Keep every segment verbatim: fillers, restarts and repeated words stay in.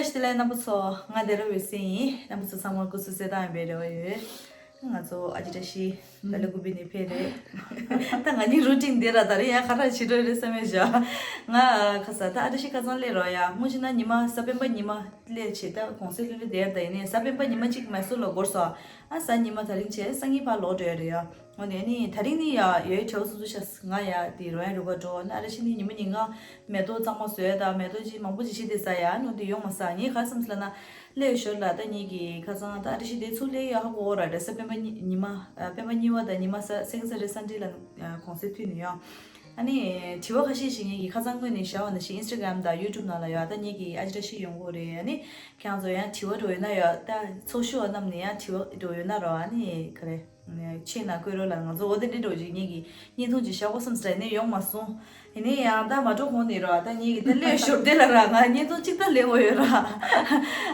བཀྲ་ཤིས་བདེ་ལེགས་རྣམ་པ་ཚོ། ང་བདེ་ར་འོད་ཟེར་ཡིན། རྣམ་པ་ཚོ་ཚང་མ་སྐུ་གཟུགས་གསལ་ཐང་ཡིན་པའི་རེ་བ་ཡོད། ང་ཚོ་ཨ་ཅེ་བཀྲ་ཤིས་ད་ལོ་དགུ་པའི་ནི་ཕེབས་རེད། ད་ང་གཉིས་རུ་ཊིན་འདི་ར་ད་རེས་ཡང་ཁ་ར་བྱེད་འགྲོ་རེད་བསམ་མེད་བཞག་ང་ཁ་ས་ད་ཨ་ཅེ་བཀྲ་ཤིས་ཁ་སང་སླེབས་རོགས་ཡ། སྔོན་ཆད་ན་ཉི་མ་གཟའ་སྤེན་པ་ཉི་མ་སླེབས་བྱས་ད་གུང་སེང་ལྷོད་ལྷོད་བསྡད་ཡ་ད་ཡིན་ནའི་གཟའ་སྤེན་པ་ཉི་མ་གཅིག་མེ་སོར་ལ་འགོར་སོང་། ཨ་གཟའ་ཉི་མ་ད་རིང་བྱས་སང་ཉིན་ཕར་ལོག་འགྲོ་ཡ་རེད་ཡ། འོ་ནས་ནི་ད་རིང་ནི་ཡ་ཡོད་བྲེལ་བ་སོ་སོ་ཤ་ང་ཡ་དེ་རོ་ཡ་རུ་ག་འགྲོ་ན་ཨ་ར་ཤི་ནི་ཉི་མ་ཉིན་གང་མེ་ཏོག་གཙང་མ་བཟོས་ད་མེ་ཏོག་ཅི་མང་པོ་ཅི་ཤི་དེ་ས་ཡ་ནུ་དེ་ཡོང་མ་ས་ངས་ག་བསམ་སི་ལ་ན་སླེབས་ཞོར་ལ་ད་ངེད་ཀྱི་ཁ་སང་ད་ཨ་ར་ཤི་དེ་ཚུར་སླེབས་ཡ་ཧ་གོ་ར་འདྲ་ས་སྤེན་པ་ཉི་ཉི་མ་ཨ་སྤེན་པ་གཉིས་པ་ད་ཉི་མ་ས་སེང་ས་རེ་ས་འདྲི་ལ་གོང་སེ་ཐུས་ནི་ཡོང་། ཨ་ནི་དྲི་བ་ཁ་ཤས་ཤིག་ངེད་ཀྱི་ཁ་སང་སྔོན་ནས་བཞག་པ་ནང་བཞིན་ཨིན་སི་ཊ་གྷ་རམ་དང་ཡུ་ཊུབ་ནང་ལ་ཡོད་ད་ངེད་ཀྱི་ཨ་ཅེ་བཀྲ་ཤིས་ཡོང་གོ་རེད། ཨ་ནི་ཁྱེད་རང་ཚོ་ཡང་དྲི་བ་འགྲོ་ཡོད་ན་ཡོད་ད་ཚོགས་ཞུགས་པ་རྣམས་ནས་ཡང་དྲི་བ་འགྲོ་ཡོད་ན་རོ་ཨ་ནི་ག་རེ། ཆེད་ན་བཀོད་རོགས་ལ་ང་ཚོ་འོ་དེ་འདྲི་འགྲོ་ཅིག་ངེད་ཀྱི་བརྙན་ཐུང་ཅིག་བཞག་གོ་བསམ་སི་ཊ་ནས་ཡོང་མ་སོང་། ཡིན་ནའི་ཡང་ད་མ་འགྲོ་གོང་ནས་རོ་ད་ངེད་ཀྱི་ད་སླེབས་ཞོར་དེ་ལ་ར་ང་བརྙན་ཐུང་གཅིག་ད་ལེན་དགོས་ཡོད་ར།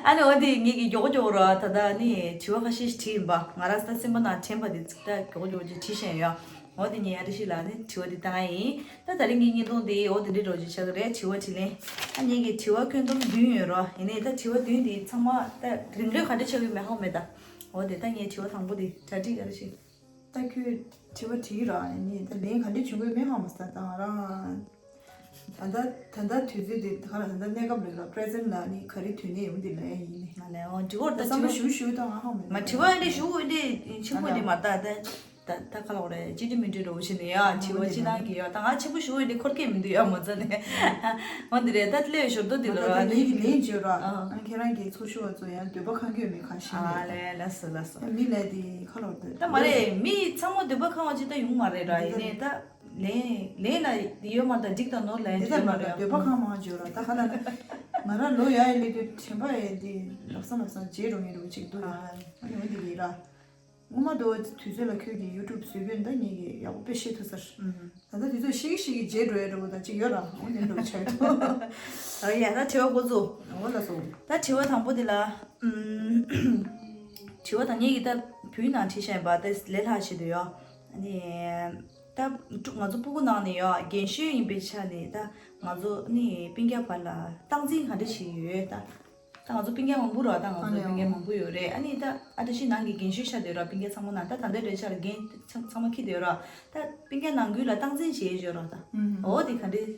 ཨ་ནི་འོ་དེ་ངེད་ཀྱི་མགྱོགས་མགྱོགས་རོ་ད་ད་ནི་དྲི་བ་ཁ་ཤས་ཤིག་བྲིས་ཡིན་པ་ང་ར་ད་སེམས་པ་ནང་དྲན་པ་དེ་ད་མགྱོགས་མགྱོགས་ཅིག་བྲིས་བཞིན་ཡོད། འོ་དེ་ངས་ཨ་ཏི་ཤི་ལ་ནི་དྲི་བ་དེ་བཏང་ཡིན། ད་ད་རིང་གི་བརྙན་ཐུང་དེ་འོ་དེ་འདྲ་འགྲོ་ཅིག་ཆགས་ཀྱི་རེད། དྲི་བ་དྲིས་ལན། ད་ངེད་ཀྱི་དྲི་བ་ཁྱོན་བསྡོམས་བདུན་ཡོད་རོ། ཡིན་ནའི་ད་དྲི་བ་བདུན་དེ་ཚང་མ་ད་རིང་ལོས་ག་འདྲ་ཆགས་ཀྱི་མེད་ཧ་མེད་ད། འོ་དེ་ད་ངའི་དྲི་བ་དང་པོ་དེ་གྲ་སྒྲིག་ག་རེ་བྱེད། ད་ཁྱོད་དྲི་བ་དྲིས་ར་ནི་ད་ལན་ག་འདྲ་བྱུང་གི་མེད་ཧ་མ་ས་ད་ང་རང་། ད་ལྟ་ད་ལྟ་དུས་ཚོད་དེ་ག་ལ་ད་ལྟ་གནས་སྐབས་ལ་ར་པྲེ་ཟེན་ལ་ནི་ག་རེ་དུས་ནས་ཡོང་འདི་ལ་ཡིན་ནི། ང་ལས་འོ་དྲི་བར་ད་ད་བསམ་བློ་དྲི་བ་ཞུ་ཞུ་ད་ང་ཧ་མ་མ་དྲི་བ་འདི་ཞུ་འདི་ཆེན་པོ་འདི་མ་ད་ད་ད་ད་ག་ལ་འོ་རེད་ཅི་འདྲ་མི་འདྲ་རོ་བྱེད་ནི་ཡ་དྲི་བ་ཅི་ནང་གི་ཡ་ད་ང་ཆེན་པོ་ཞུ་འདི་འཁོར་སྐད་མི་འདུག་ཡ་མ་ཚ་ནས་འོ་འདི་རེད། ད་ལས་ཞོར་དུ་འདི་ལ་ར་ད་ངེད་ཀྱི་ལན་བརྗོད་ར་ཨ་ཁྱེད་རང་གི་ཚོགས་ཞུགས་བ་ཚོ་ཡང་འདོད་པ་ཁ་འགྱོད་མེད་གང་ཤེས་ཨ་ནས་ལས་ལས་སོ་ལས་སོ་མི་ལས་དེ་ཁ་ལོར་དེ་ད་མ་རེད། མི་ཚང་མ་འདོད་པ་ཁེངས་པ་ཅིག་ད་ཡོང་མ་རེད་ར། ཡིན་ནའི་ད་ལན་ལན་ལ་ཡོད་མ་ད་འགྲིག་ད་ནོར་ལ་ཡང་འདི་ལྟར་མ་རེད། འདོད་པ་ཁེངས་མ་བརྗོད་ར་ད་ཁ་ལ་ང་རང་ལོ་ཡ་ཡི་སླེབས་དུས་དྲན་པ་ཡི་འདི་ལབ་ས་ལབ་ས་བརྗེད་འགྲོ་ངེས་འགྲོ་ཅིག་འདུག་ཡ། ཨ་ནི་འོན་ཏེ་ཡིན་ར། སྔོན་མ་དུ་དུས་ཚོད་ལ་ཁྱོད་ཀྱིས་ཡུ་ཊུབ་བཟོས་དགོས་ད་ངེད་ཀྱིས་ཡག་པོ་དཔེ་ཤེས་ཐུབ་ས་རེད། ད་ལྟ་དུས་ཚོད་ཤེས་ཀྱི་ཤེས་ཀྱི་བརྗེད་འགྲོ་ཡ་འགྲོ་ད་ཅིག་ཡོད་ར་འོ་དེ་འགྲོ་ཆགས་འདུག་ཨ་ཡ་ད་དྲི་བ་འགོ་ཚུགས། འོ་ལ་སོ། ད་དྲི་བ་དང་པོ་དེ་ལ། དྲི་བ་དང་ངེད་ཀྱིས་ད་བོད་ནང་བྲིས་བཞག་ཡིན་པ་ད་ལས་སླ་བྱེད་དུ་ཡོད། ཨ་ནི། ད་ང་ཚོ་སྤུ་གུ་ནང་ནས་ཡོད་རྒན་གཞོན་ཡིན་པའི་ཆ་ནས་ད་ང་ཚོ་ནི་སྤུན་ཀྱག་བར་ལ་སྟངས་འཛིན་ག་འདྲ་བྱེད་ཀྱི་ཡོད་ད། ད་ང་ཚོ་སྤུན་ཀྱག་མང་པོ་རོ་ད་ང་ཚོ་ཨ་ནི་སྤུན་ཀྱག་མང་པོ་ཡོད་རེད། ཨ་ནི་ད་ཨ་ཏི་ཤི་ནང་གི་རྒན་གཞོན་ཤ་དེ་རོ་སྤུན་ཀྱག་ཚང་མ་ནང་ད་ད་ལྟའི་འདྲ་ཆ་ལ་རྒན་ཚང་ཚང་མ་ཁྱི་དེ་རོ་ད་སྤུན་ཀྱག་ནང་ཁུལ་ལ་སྟངས་འཛིན་བྱེད་ཡོད་རོ་ད། འོ་དེ་ག་འདྲ་བྱེད་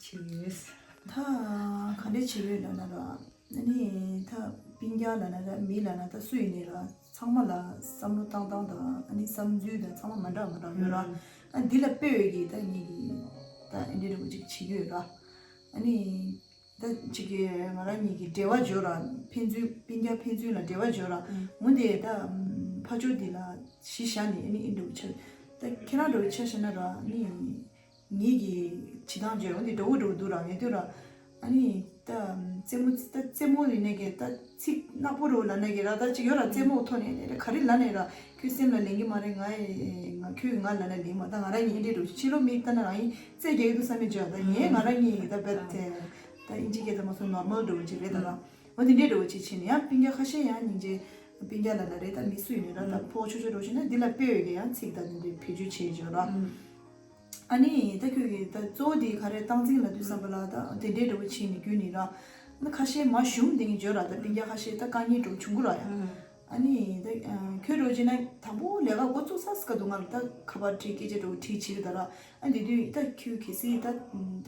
ཀྱི་ཡོད། ད་ག་འདྲ་བྱེད་ཀྱི་ཡོད་ལབ་ན་རོ། ཨ་ནི་ད་སྤུན་ཀྱག་ལབ་ན་ར་མི་ལབ་ན་ད་སུ་ཡིན་ནའི་ར་ཚང་མ་ལ་བསམ་བློ་བཏང་སྟངས་དང་ཨ་ནི་བསམ་ཚུལ་དང་ཚང་མ་མ་འདྲ་མ་འདྲ་ཡོད་ར། ཨ་འདི་ལ་དཔེ་འོས་ཀྱི་ད་ངེད་ཀྱི་ད་ཨེ་འདྲ་འདྲ་པོ་ཅིག་བྱེད་ཀྱི་ཡོད་ར། ཨ་ནི། ད་ཅིག་གི་ང་རང་གཉིས་ཀྱི་འབྲེལ་བ་འཇོག་ར་ཕན་ཚུན་སྤུན་ཀྱག་ཕན་ཚུན་ལ་འབྲེལ་བ་འཇོག་ར་འོན་ཏེ་ད་ཕ་ཆོས་འདི་ལ་གཞི་བཞག་ནས་ཨ་ནི་ཨེ་འདྲ་པོ་ཆགས་ད་ཁྱེད་རང་འདྲ་པོ་ཆ་བཞག་ན་ར་ཨ་ནི། ངེད་ཀྱི་བྱེད་སྟངས་བརྗོད་འོ་འདི་འདྲ་བོ་འདྲ་བོ་འདུག་ར་ངས་དུས་ར། ཨ་ནི་ད་རྩེད་མོ་ད་རྩེད་མོ་ལས་ནས་ཀྱི་ད་ཚིག་ནག་པོ་རུ་ལ་ནས་ཀྱི་ར་ད་ཅིག་ཡོད་ར་རྩེད་མོ་ཐོག་ནས་ནས་ག་རེ་ལ་ནས་ར་ཁྱོད་སེམས་ལ་ལེན་གི་མ་རེད། ང་ང་ཁྱོད་ང་ལ་ནས་ལེན་མ་ད་ང་རང་ཉིད་འདྲེ་འགྲོ་ཕྱི་ལོ་མིག་ལྟ་ན་རང་ཡིན་རྩེད་རྒྱག་གི་འདུག་བསམ་མེད་བརྗོད་ད་ངས་ང་རང་ཉིད་ད་བེད་དེ་ད་ཨིན་ཇི་སྐད་ད་མ་སོང་ནོར་མལ་འགྲོ་ཅིག་རེད་ད་ར་འོ་དེ་འདྲས་འགྲོ་ཅིག་བྱས་ནས་ཡང་སྤུན་ཀྱག་ཁ་ཤས་ཡང་སྙིང་རྗེ་སྤུན་ཀྱག་ལ་ལ་རེད་ད་མི་སུ་ཡིན་ནས་ར་ད་ཕོ་ཆོ་ཆོ་འགྲོ་ཤེ་ན་འདི་ལ་དཔེ་ཡོད་ཀྱི་ཡང་ཚིག་ད་འདི་འདྲས་བེད་སྤྱོད་བྱས་བརྗོད་ར། ཨ་ནི་ད་ཁྱོད་ཀྱིས་ད་གཙོ་བོ་དེ་ག་རེ་སྟངས་འཛིན་ལབ་དུས་ཙམ་པ་ལ་ད་དེ་འདྲའི་འདྲ་བོ་བྱས་ནས་བརྒྱུད་ནས་ར། ཨ་ནི་ཁ་ཤས་མ་ཞུམ་དེ་ངས་བརྗོད་ར་ད་སྤུན་ཀྱག་ཁ་ཤས་ད་དཀའ་ངལ་འགྲོ་བྱུང་གི་ར་ཡ། ཨ་ནི་ད་ཁྱོད་འགྲོ་བྱས་ན་དང་པོ་ལས་ཀ་འགོ་བཙུགས་ས་སྐབས་དུ་ང་ལ་ད་ཁ་པར་བྲིས་སྐད་ཆ་འདྲ་བོ་བྲིས་བྱས་རེད་ད་ར། ཨ་འདི་དུས་ད་ཁྱོད་གལ་སྲིད་ད་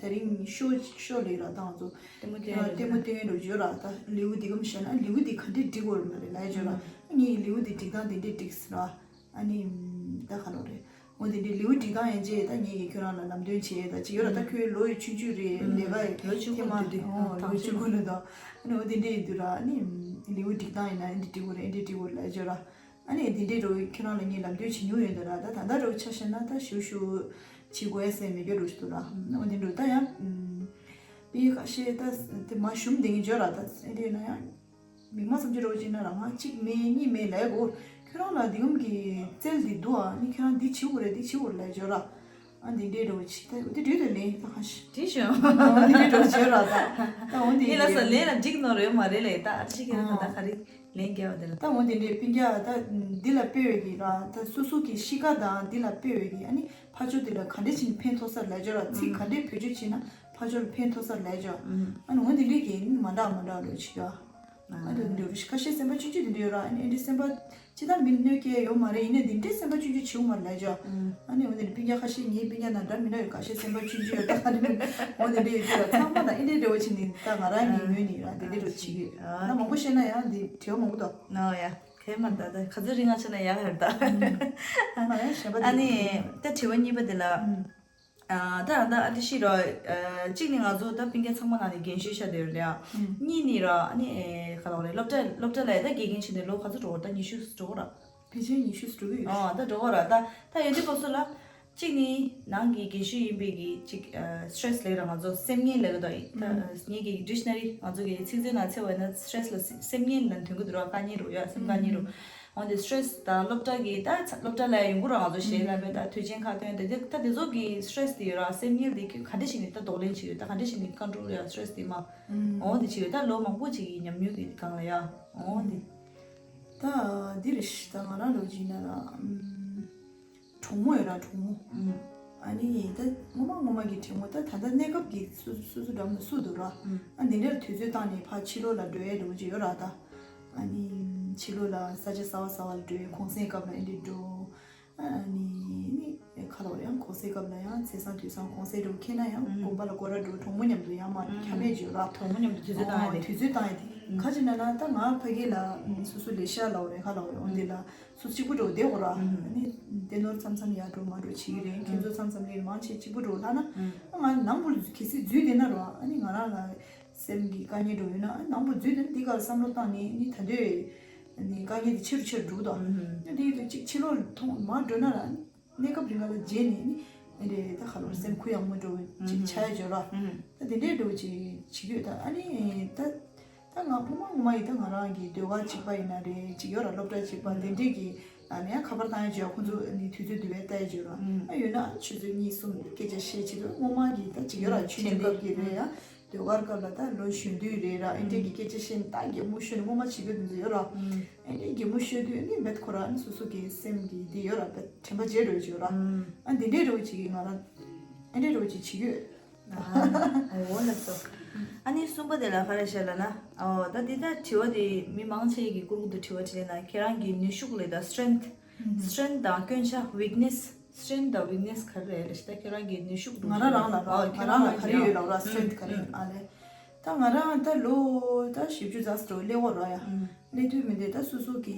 དེ་རིང་ཤོ་ཤོ་ལེགས་ར་ད་ང་ཚོ་ལྟད་མོ་བསྟན་ལྟད་མོ་བསྟན་འགྲོ་བརྗོད་ར་ད་ལེའུ་འདི་གམ་བཤད་ན་ལེའུ་འདི་ག་འདྲས་འགྲིག་གོ་ར་མ་རེད་ལ་ཡ་བརྗོད་ར། ཨ་ངས་ལེའུ་འདི་འགྲིག་སྟངས་དེ་འདྲས་འགྲིག་ཟེར་ར། ཨ་ནི་ད་ག་ལོ་རེད། འོ་དེ་འདྲའི་ལེའུ་སྒྲིག་སྟངས་ཡན་ཆད་ད་ངེད་ཀྱིས་ཁྱོད་རང་ལ་ལམ་སྟོན་བྱས་ད་ཅི་ཡོད་ར་ད་ཁྱོད་ལོ་ཡི་ཆུང་ཆུང་རེད་ལས་ཀ་ཡི་ལོ་ཆུང་ཐེངས་མ་ཀུན་འདུག་ཨོ་ལོ་ཆུང་ཀུན་ལ་ད་ཨ་ནི་འོ་དེ་འདྲའི་ཡིན་དུས་ར་ཨ་ནི་ལེའུ་སྒྲིག་སྟངས་ཡིན་ན་ཨ་འདི་འགྲིག་གོ་རེད་ཨ་འདི་འགྲིག་གོ་རེད་ལབ་བརྗོད་ར། ཨ་ནི་དེ་འདྲའི་འགྲོ་ཁྱོད་རང་ལ་ངས་ལམ་སྟོན་བྱེད་མྱོང་ཡོད་འདུག་ར་ད་ད་ལྟ་འགྲོ་ཆ་བཞག་ན་ད་ཞུ་ཞུ་བྱེད་དགོས་ཟེར་མི་སྐྱོ་འགྲོ་ཞིག་འདུག་ར། འོ་དེ་འགྲོ་ད་ཡང་དཔེ་ཁ་ཤས་ད་དེ་མ་ཞུམ་དེ་ངས་བརྗོད་ར་ད་ཨ་འདྲའི་ན་ཡང་། མིག་མ་བསམ་ཅི་རོ་ཅི་ན་རང་ང་གཅིག་མེད་གཉིས་མེད་ལས་གོ། ཁྱོད་རང་ལ་འདི་གམ་གྱི་རྩལ་འདི་འདུག་ཨ་ནི་ཁྱོད་རང་འདི་བྱེད་དགོས་རེད་འདི་བྱེད་དགོས་རེད་ལས་བརྗོད་ར། ཨ་འདི་འདྲའི་རོ་ཅི་ད་འདི་འདྲའི་དུ་ལེན་ད་ཁ་ཤི། དེ་བྱུང་། ཨ་འདི་འདྲའི་རོ་བརྗོད་ར་ད། ད་འོ་འདི་ངས་ལ་སོ་ལེན་ལ་འགྲིག་ནོ་རེད་མ་རེད་ལས་ད་ཨ་ཅི་ཁྱེད་རང་ད་ད་ག་རེ་ལེན་རྒྱལ་བ་དེ་ལ། ད་འོ་འདི་འདྲའི་སྤུན་ཀྱག་ད་འདི་ལ་དཔེ་ཡོད་ཀྱི་ར་ད་སོ་སོ་གི་གཤིས་ཀ་དང་འདི་ལ་དཔེ་ཡོད་ཀྱི་ཨ་ནི་ཕ་ཆོས་འདི་ལ་ག་འདྲས་ཕྱིན་ཕན་ཐོགས་ས་ལས་བརྗོད་ར་ཚིག་ག་འདྲས་བེད་སྤྱོད་བྱེད་ན། ཕར་ཕྱོགས་ལ་ཕན་ཐོགས་ས་རེད་ལབ་ཅོ། ཨ་ནི་འོ་འདི་འདྲའི་གི་མ་འདྲ་མ་འདྲ་ལོ་ཅིག་ཡོད། ཨ་འདི་འདྲ་ཁ་ཤས་སེམས་པ་ཆུང་ཆུང་འདི་འདྲ་ཡོད་ར། ཨ་ནི་འདི་སེམས་པ་ཅི་ལྟར་མི་གནོད་སྐྱེལ་ཡོད་མ་རེད། ཡིན་ནའི་འདི་འདྲའི་སེམས་པ་ཆུང་ཆུང་བྱེད་དགོས་མ་རེད་ལབ་ཅོ། ཨ་ནི་འོ་འདི་འདྲ་སྤུན་ཀྱག་ཁ་ཤས་ངའི་སྤུན་ཀྱག་ནང་འདྲ་མི་འདྲ་ཡོད། ཁ་ཤས་སེམས་པ་ཆུང་ཆུང་ཡོད། ད་ཨ་ནི་འོ་འདི་འདྲ་ཡོད་ཅོ་ར། ཚང་མ་ལ་ཨེ་འདྲའི་འདྲ་བོ་བྱེད་ནི་ད་ང་རང་གི་ངོས་ནས་ར་འདི་འདྲའི་འདྲ་བོ་བྱེད་ཀྱི་ཡོད། ད་མང་པོ་བཤད་ན་ཡང་འདི་དྲི་བ་མང་པོ་འདུག་ནོ་ཡ། གལ་མ་ད་ད་ག་ཚོད་རིང་ང་ཆ་ན་ཡག་ཧར་ད། ཨ་ནི་ད་དྲི་བ་གཉིས་པ་དེ་ལ། ཨ་ད་ད་ཨ་དེ་ཤི་རོ། གཅིག་ནི་ང་ཚོ་ད་སྤུན་ཀྱག་ཚང་མ་ནང་ནས་རྒན་ཤོས་ཤ་དེ་རེད་ཡ། གཉིས་ནི་ར་ཨ་ནི་ག་ལ་རེད། སློབ་གྲྭ་སློབ་གྲྭ་ལ་ད་དགེ་རྒན་བྱས་ནས་ལོ་ག་ཚོད་འགྲོ་གོ་ར། ད་ཉི་ཤུ་འགྲོ་གོ་ར། ཕལ་ཆེར་ཉི་ཤུ་འགྲོ་གི་ཡོད། ཨ་ད་འགྲོ་གོ་ར། ད་ད་ཡོད་དུས་སྐབས་སུ་ལ། གཅིག་ནི་ནང་གི་རྒན་ཤོས་ཡིན་པའི་གི་གཅིག་stress ལབ་ར། ང་ཚོ་སེམས་ངལ་ལབ་གི་འདུག་ད་ངེད་ཀྱི་dictionary ང་ཚོ་གི་ཚིག་མཛོད་ནང་འཚོལ་བ་ན་stress ལ་སེམས་ངལ་ལ་འདོན་གི་འདུག་ར། དཀའ་ངལ་རུ་ཡ། སེམས་དཀའ་ངལ་རུ། འོན་ཏེ་stress དང་སློབ་གྲྭ་གི་ད་སློབ་གྲྭ་ལ་ཡོང་གི་ར། ང་ཚོ་གཞན་ལ་བས་ད་དུས་ཆེན་ཁ་ཐོན་དེ་ད་དེ་ཚོ་གི་stress དེ་ཡོད་ར། སེམས་ངལ་དེ་ག་འདྲ་ཞིག་ནས་ད་གདོང་ལེན་བྱེད་ཡོད། ད་ག་འདྲ་ཞིག་ནས་control ཡ་stress དེ་མ། འོན་ཏེ་བྱེད་ཡོད། ད་ལོ་མང་པོ་ཅིག་གི་ཉམས་མྱོང་གི་སྒང་ལ་ཡ། འོན་ཏེ། ད་འདི་རེད་ཤི། ད་ང་རང་ལོ་གཅིག་ན་ར། གྲོགས་མོ་ཡོད་ར། གྲོགས་མོ། ཨ་ནི་ད་ངོ་མ་ངོ་མ་གི་གྲོགས་མོ། ད་ད་ལྟ་གནས་སྐབས་ཀྱི་སུ་སུ་སུ་འགྲམ་ན་སུ་འདུག་ར། ཨ་འདི་འདྲར་དུས་ཚོད་བཏང་ནས་ཕར་ཕྱི་ལོགས་ལ་འགྲོ་ཡས་འགྲོ་གི་ཡོད་ར། ད་ཨ་ནི་ཕྱི་ལོགས་ལ་ས་ཆ་གསར་བ་གསར་བ་ལ་འགྲོ་ཡས། གུང་སེང་སྐབས་ལ་ཨེ་འདྲ་འགྲོ། ཨ་ནི་ནི་ཁ་ལོ་ཡང་གུང་སེང་སྐབས་ལ་ཡང་ཚེས་བཟང་དུས་བཟང་གུང་སེང་འགྲོ་ཁེལ་ན་ཡང་དགོན་པ་ལ་སྐོར་ར་འགྲོ། གྲོགས་མོ་མཉམ་དུ་ཡང་མ་འཁྱམ་ཡས་བརྗོད་ར། གྲོགས་མོ་མཉམ་དུ་དུས་ཚོད་བཏང་ཡས་དེ། དུས་ཚོད་བཏང་ཡས་དེ། ཁ་ཅིག་ན་ན་ད་ང་ཕ་གི་ལ་སུ་སུ་ལས་ཤ་ལ་འོ་རེ་ཁ་ལ་འོ་རེ་འོ་འདི་ལ། སུ་གཅིག་པུ་འགྲོ་བསྡད་འོ་ར། ཨ་ནི་དེ་ནོར་མཚམས་མཚམས་ཡར་འགྲོ་མར་འགྲོ་བྱེད་ཀྱི་རེད། ཁྱེད་ཚོ་མཚམས་མཚམས་ལས་མང་ཆེ་གཅིག་པུ་འགྲོ་ལྷག་ན། ཨ་ང་ནང་པུ་གལ་སྲིད་འཛུལ་བསྡད་ན་ར། ཨ་ནི་ང་རང་ལ་སེམས་ཀྱི་དཀའ་ངལ་འགྲོ་ཡོད་ན། ཨ་ནང་པུ་འཛུལ་བསྡད་ན་འདི་གར་བསམ་བློ་བཏང་ནས་ནི་ད་འདོད་ནི་དཀའ་ངལ་དེ་ཆེ་རུ་ཆེ་རུ་འགྲོ་གི་འདུག་ཨ་ནི་དེ་ཡོད་དུས་གཅིག་ཕྱི་ལོགས་མཐོང་མར་འགྲོ་ན་ར། གནས་སྐབས་རིང་ག་ལ་རྗེས་ནས་ནི་ཨེ་རེད། ད་ཁ་ལོར་སེམས་ཁུ་ཡག་མོ་འགྲོ་གཅིག་ཆགས་ཡ་འཇོག་ར། ད་དེ་འདྲའི་འགྲོ་གཅིག་བྱེད་ཀྱི་ཡོད། ད་ཨ་ནི་ད། ད་ང་ངོ་མ་ངོ་མ་ཡིན་ད་ང་རང་གི་ཟློས་གར་གཅིག་པ་ཡིན་ན་རེད། གཅིག་ཡོད་ར་སློབ་གྲྭ་གཅིག་པ་དེ་འདྲས་ཀྱི་ལ་ནས་ཡང་ཁ་པར་བཏང་ཡ་བྱོས། ཁོང་ཚོ་ནི་དུས་ཚོད་དུ་བས་ལྟ་ཡ་བྱོས་ར། ཨ་ཡོད་ན་ཆུ་ཚོད་གཉིས་གསུམ་སྐད་ཆ་བཤད་བྱེད་དུས་ངོ་མ་གི་ད་གཅིག་ཡོད་ར་ཆོས་ཉིད་སྐབས་ཀྱི་རེད་ཡ། ཟློས་གར་སྐབས་ལ་ད་ལོ་གཞོན་དུས་རེད་ར། ཨེ་འདྲས་ཀྱི་སྐད་ཆ་བཤད་ནས་ད་གད་མོ་ཤོར་ནས་ངོ་མ་བྱེད་ཀྱི་ཡོད་འདི་ཡོད་ར། ཨེ་འདྲས་གད་མོ་ཤོར་དུས་ནི་མེད་ཁོ་ར་ནི་སོ་སོ་གི་སེམས་ཀྱི་འདི་ཡོད་ར། དྲན་པ་བརྗེད་འགྲོ་བྱོས་ར། ཨ་འདི་འདྲས་འགྲོ་བྱེད་ཀྱི་ང་རང་ཨེ་འདྲས་འགྲོ་བྱེད་བྱེད་ཀྱི་ཡོད། ཨོ་ལགས་སོ། ཨ་ནི་གསུམ་པ་དེ་ལ་ག་རེ་བཤད་ལབ་ན། ཨོ་ད་འདི་ད་དྲི་བ་དེ་མི་མང་ཆེ་གི་སྐུ་རུ་དུ་དྲི་བ་དྲིས་ན་ཁྱེད་རང་གི་ནུས་ཤུགས་ལས་ད་strength strength དང་སྐྱོན་ཆ་weakness strength དང་weakness ག་རེ་རེད་ལབ་ཤི། ད་ཁྱེད་རང་གི་ནུས་ཤུགས་ང་རང་རང་ལ་ར་ཨོ་ང་རང་ལ་ག་རེ་ཡོད་ལབ་ར། strength ག་རེ་ཨ་ལས། ད་ང་རང་ད་ལོ་ད་བཞི་བཅུ་ཙམ་ཞིག་སླེབས་འོ་ར་ཡ། སླེབས་དུས་མི་འདུག་ད་སོ་སོ་གི་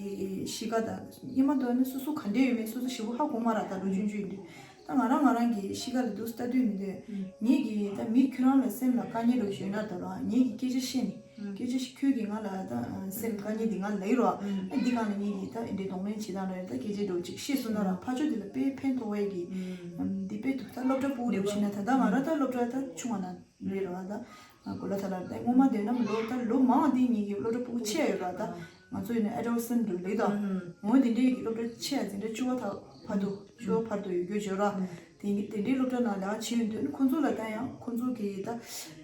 གཤིས་ཀ་དང་ཉི་མ་དོན་ནི་སོ་སོ་ག་འདྲས་ཡོད་མེད་སོ་སོ་ཞེ་པོ་ཧ་གོ་མ་ར། ད་ལོ་ཆུང་ཆུང་ཡིན་དུས་ད་ང་རང་ང་རང་གི་གཤིས་ཀ་ལ་འདུག་ལྟ་དུས་མི་འདུག་ངེད་ཀྱི་ད་མི་ཁྱོད་རང་ལ་སེམས་ལ་དཀའ་ངལ་འདྲ་བོ་ཞིག་ཡོད་ན་ད་ར་ངེད་ཀྱི་སྐད་ཆ་བཤད་ནས་སྐད་ཆ་ཞིག་ཁྱོད་ཀྱིས་ང་ལ་ད་སེམས་དཀའ་ངལ་འདི་ང་ལ་ཡོད་ར། ཨ་འདི་གང་ལ་ངེད་ཀྱིས་ད་འདི་འདྲས་གདོང་ལེན་བྱེད་སྟངས་ར། ད་སྐད་ཆ་འདྲ་བོ་ཅིག་བཤད་སོང་ན་ར་ཕར་ཕྱོགས་འདི་ལ་དཔེ་ཕན་ཐོགས་ཡས་ཀྱི་འདི་དཔེ་འདུག་ད་སློབ་གྲྭ་ཕྲུ་གུ་འདྲ་བོ་བྱས་ན་ད་ལྟ་ང་ར་ད་སློབ་གྲྭ་ད་ཆུང་བ་ན། རེད་ར། ད་ང་གོ་ལ་ཐ་ལ་ད་སྔོན་མ་དེ་ན་མི་ལོ་ད་ལོ་མང་དེ་ངེད་ཀྱི་སློབ་གྲྭ་ཕྲུ་གུ་ཆེ་ཡོད་ར། ད་ང་ཚོ་ཡིན་ན་adolescent འདྲ་ལེགས་ད། འོ་དེ་འདྲའི་གི་སློབ་གྲྭ་ཆེ་ཡ་དེ་འདྲ་བཅུ་པ་ཐ་བར་དུ་བཅུ་པ་བར་དུ་ཡོད་རྒྱུ་བརྗོད་ར། དེ་དེ་འདྲའི་སློབ་གྲྭ་ནང་ལས་ཀ་བྱེད་ཡོང་དུས་ཁོང་ཚོ་ལ་ད་ཡང་ཁོང་ཚོ་གི་ད་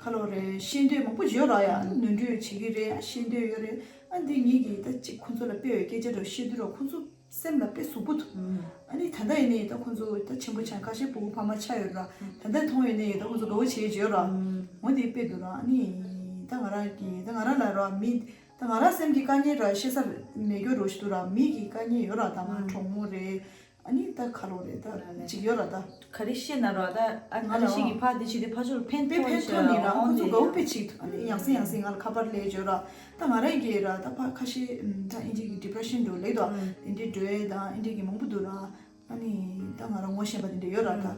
ཁ་ལོ་རེད་ཤེས་འདོད་མང་པོ་ཡོད་ར་ཡ། ནོར་འཁྲུལ་བྱེད་ཀྱི་རེད། ཤེས་འདོད་ཡོད་རེད། ཨ་འདི་ངེད་ཀྱི་ད་ཅིག་ཁོང་ཚོ་ལ་དཔེ་བའི་སྐད་ཆ་འདྲ་བཤད་དུས་ར་ཁོང་ཚོ། སེམས་ལ་དཔེ་ཟུག་པོ་འདུག་ཨ་ནི་ད་ལྟ་ཡིན་ནའི་ད་ཁོང་ཚོ་ད་ཆེན་པོ་ཆགས་ཁ་ཤས་ཕྲུ་གུ་ཕ་མ་ཆགས་ཡོད་ར། ད་ལྟ་མཐོང་ཡོད་ནའི་ད་ཁོང་ཚོ་དགའ་བོ་བྱེད་ཀྱི་ཡོད་ར། འོ་འདི་དཔེ་འདུག་ར། ཨ་ནི་ད་ང་རང་གི་ད་ང་རང་ལ་ར་མི་ད་ང་རང་སེམས་ཀྱི་དཀའ་ངལ་ར་བཤད་ས་མེད་རྒྱུ་རོ་ཞིག་འདུག་ར། མི་གི་དཀའ་ངལ་ཡོད་ར། ད་ང་གྲོགས་མོ་རེད། ཨ་ནི་ད་ཁ་ལོ་རེད་ད་ཅིག་ཡོད་ར་ད། ག་རེ་བཤད་ན་ར་ད་ཨ་ང་ལ་ཤི་གི་ཕ་དེ་ཆི་དེ་ཕ་ཆོར་ཕན་ཐོགས་ཤ་ཨོ་ཁོང་ཚོ་དེ་དགའ་བོ་དཔེ་ཅིག་ཨ་ནི་ཡང་སེ་ཡང་སེ་ང་ལ་ཁ་པར་ལས་བརྗོད་ར། ད་ང་རང་གི་ར་ད་ཕ་ཁ་ཤས་ད་ཨིན་ཇི་གི་depression འདྲ་ལེགས་དོ། དེ་འདྲའི་འགྲོ་ཡས་དང་ཨིན་ཇི་གི་མང་པོ་འདུག་ར། ཨ་ནི་ད་ང་རང་ངོ་ཤེས་པ་དེ་འདྲ་ཡོད་ར་ད།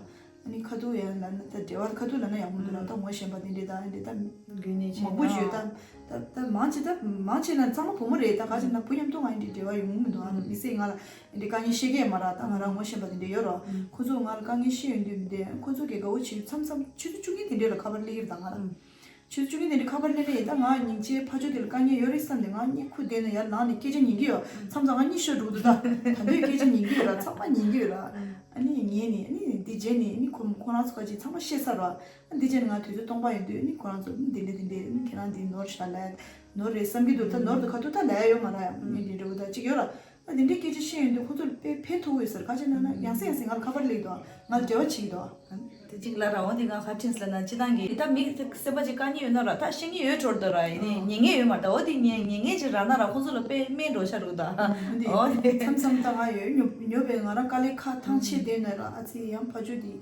ཨ་ནི་ཁ་ཐུག་ཡང་ལབ་ན་ད་འབྲེལ་བ་ཁ་ཐུག་ལབ་ན་ཡག་པོ་འདུག་ར། ད་ངོ་ཤེས་པ་དེ་འདྲ་ད་ཨ་འདྲ་ད་རྒྱུན་ནས་བྱས་མང་པོ་ན་བརྗོད་ད་ད་ད་མང་ཆེ་ད་མང་ཆེ་ན་ཚང་མ་བུ་མོ་རེད། ད་ག་ཅིག་ན་བུ་མཉམ་དུ་ང་ཨ་འདྲ་འབྲེལ་བ་ཡོང་གི་མི་འདུག་ཨ་མི་སེ་ང་ལ་ཨ་འདྲ་དཀའ་ངལ་བཤད་ཀྱི་མ་ར། ད་ང་རང་ངོ་ཤེས་པ་དེ་འདྲ་ཡོད་ར། ཁོ་ཚོ་ང་ལ་དཀའ་ངལ་བཤད་ཡོང་དུས་མི་འདུག་ཁོ་ཚོ་གི་དགའ་བོ་བྱེད་མཚམས་མཚམས་ཆུ་ཚོད་བཅུ་གཉིས་དེ་འདྲ་ལ་ཁ་པར་སླེབས་ཀྱི་རེད་ད་ང་ལ། ཆུ་ཚོད་བཅུ་གཉིས་དེ་འདྲ་ཁ་པར་སླེབས་ནས་ད་ང་སྙིང་རྗེ་ཕ་ཆོས་དེ་ལ་དཀའ་ངལ་ཡོད་རེད་བསམ་ནས་ང་གཉིད་ཁུག་བསྡད་ནས་ཡར་ལངས་ནས་སྐད་ཆ་ཉན་གྱི་ཡོད། མཚམས་མཚམས་ང་གཉིད་ཤོར་འགྲོ་གི་འདུག་ད་ད་དུང་སྐད་ཆ་ཉན་གྱི་ཡོད་ར། ཚང་མ་ཉན་གྱི་ཡོད་ར། ཨ་ནི་ཉན་ནས་ཨ་ནི་འདི་རྗེས་ནས་ཨ་ནི་ཁོ་ཁོ་རང་ཚོ་ཁ་ཅིག་ཚང་མ་ཤེས་ཚར་ར། ཨ་འདི་རྗེས་ནས་ང་དུས་ཚོད་སྟོང་པ་ཡོང་དུས་ཨ་ནི་ཁོ་རང་ཚོ་ཨ་ནི་འདི་འདྲ་འདི་འདྲ་ཨ་ནི་ཁྱེད་རང་འདི་ནོར་ཤག་ལབ་ནོར་རེད་བསམ་གྱི་འདུག་ད་ནོར་འདུག་ཁ་ཐུག་ད་ལབ་ཡ་ཡོད་མ་ར། ཨ་ནི་འདི་འདྲ་བོ་ད་ཅིག་ཡོད་ར། ཨ་འདི་འདྲའི་སྐད་ཆ་བཤད་ཡོང་དུས་ཁོ་ཚོ་ལ་དཔེ་ཕན་ཐོགས་ཡོད་ཟེར། ག་ཅི་ན་ན་ཡང་སེ་ཡང་སེ་ང་ལ་ཁ་པར་སླེབས་འདུག་ང་ལ་འབྲེལ་བ་བྱེད་ཀྱི་འདུག་གཅིག་ལ་ར་འོ་འདི་ང་ཁ་ཁྲིན་སི་ལ་ན་སྤྱི་བཏང་གི་ད་མི་སེམས་པ་ཅིག་དཀའ་ངལ་ཡོད་ན་ར་ད་ཤེས་ངེས་ཡོད་འགྲོ་ད་ར་ཡིན་ནི་ཉན་ངེས་ཡོད་མ་ད་འོ་འདི་ཉན་ཉན་ངེས་ཅིག་ར་ན་ར་ཁོང་ཚོ་ལ་དཔེ་སྨན་འགྲོ་ཤ་རུ་ད་འོ་འདི་མཚམས་མཚམས་ད་ང་ཡོད་ཉོབ་ཉོབ་པའི་ང་རང་དཀའ་ལས་ཁག་ཐང་ཆད་བསྡད་ན་ར་ཨ་ཙི་ཡང་ཕ་ཆོས་འདི་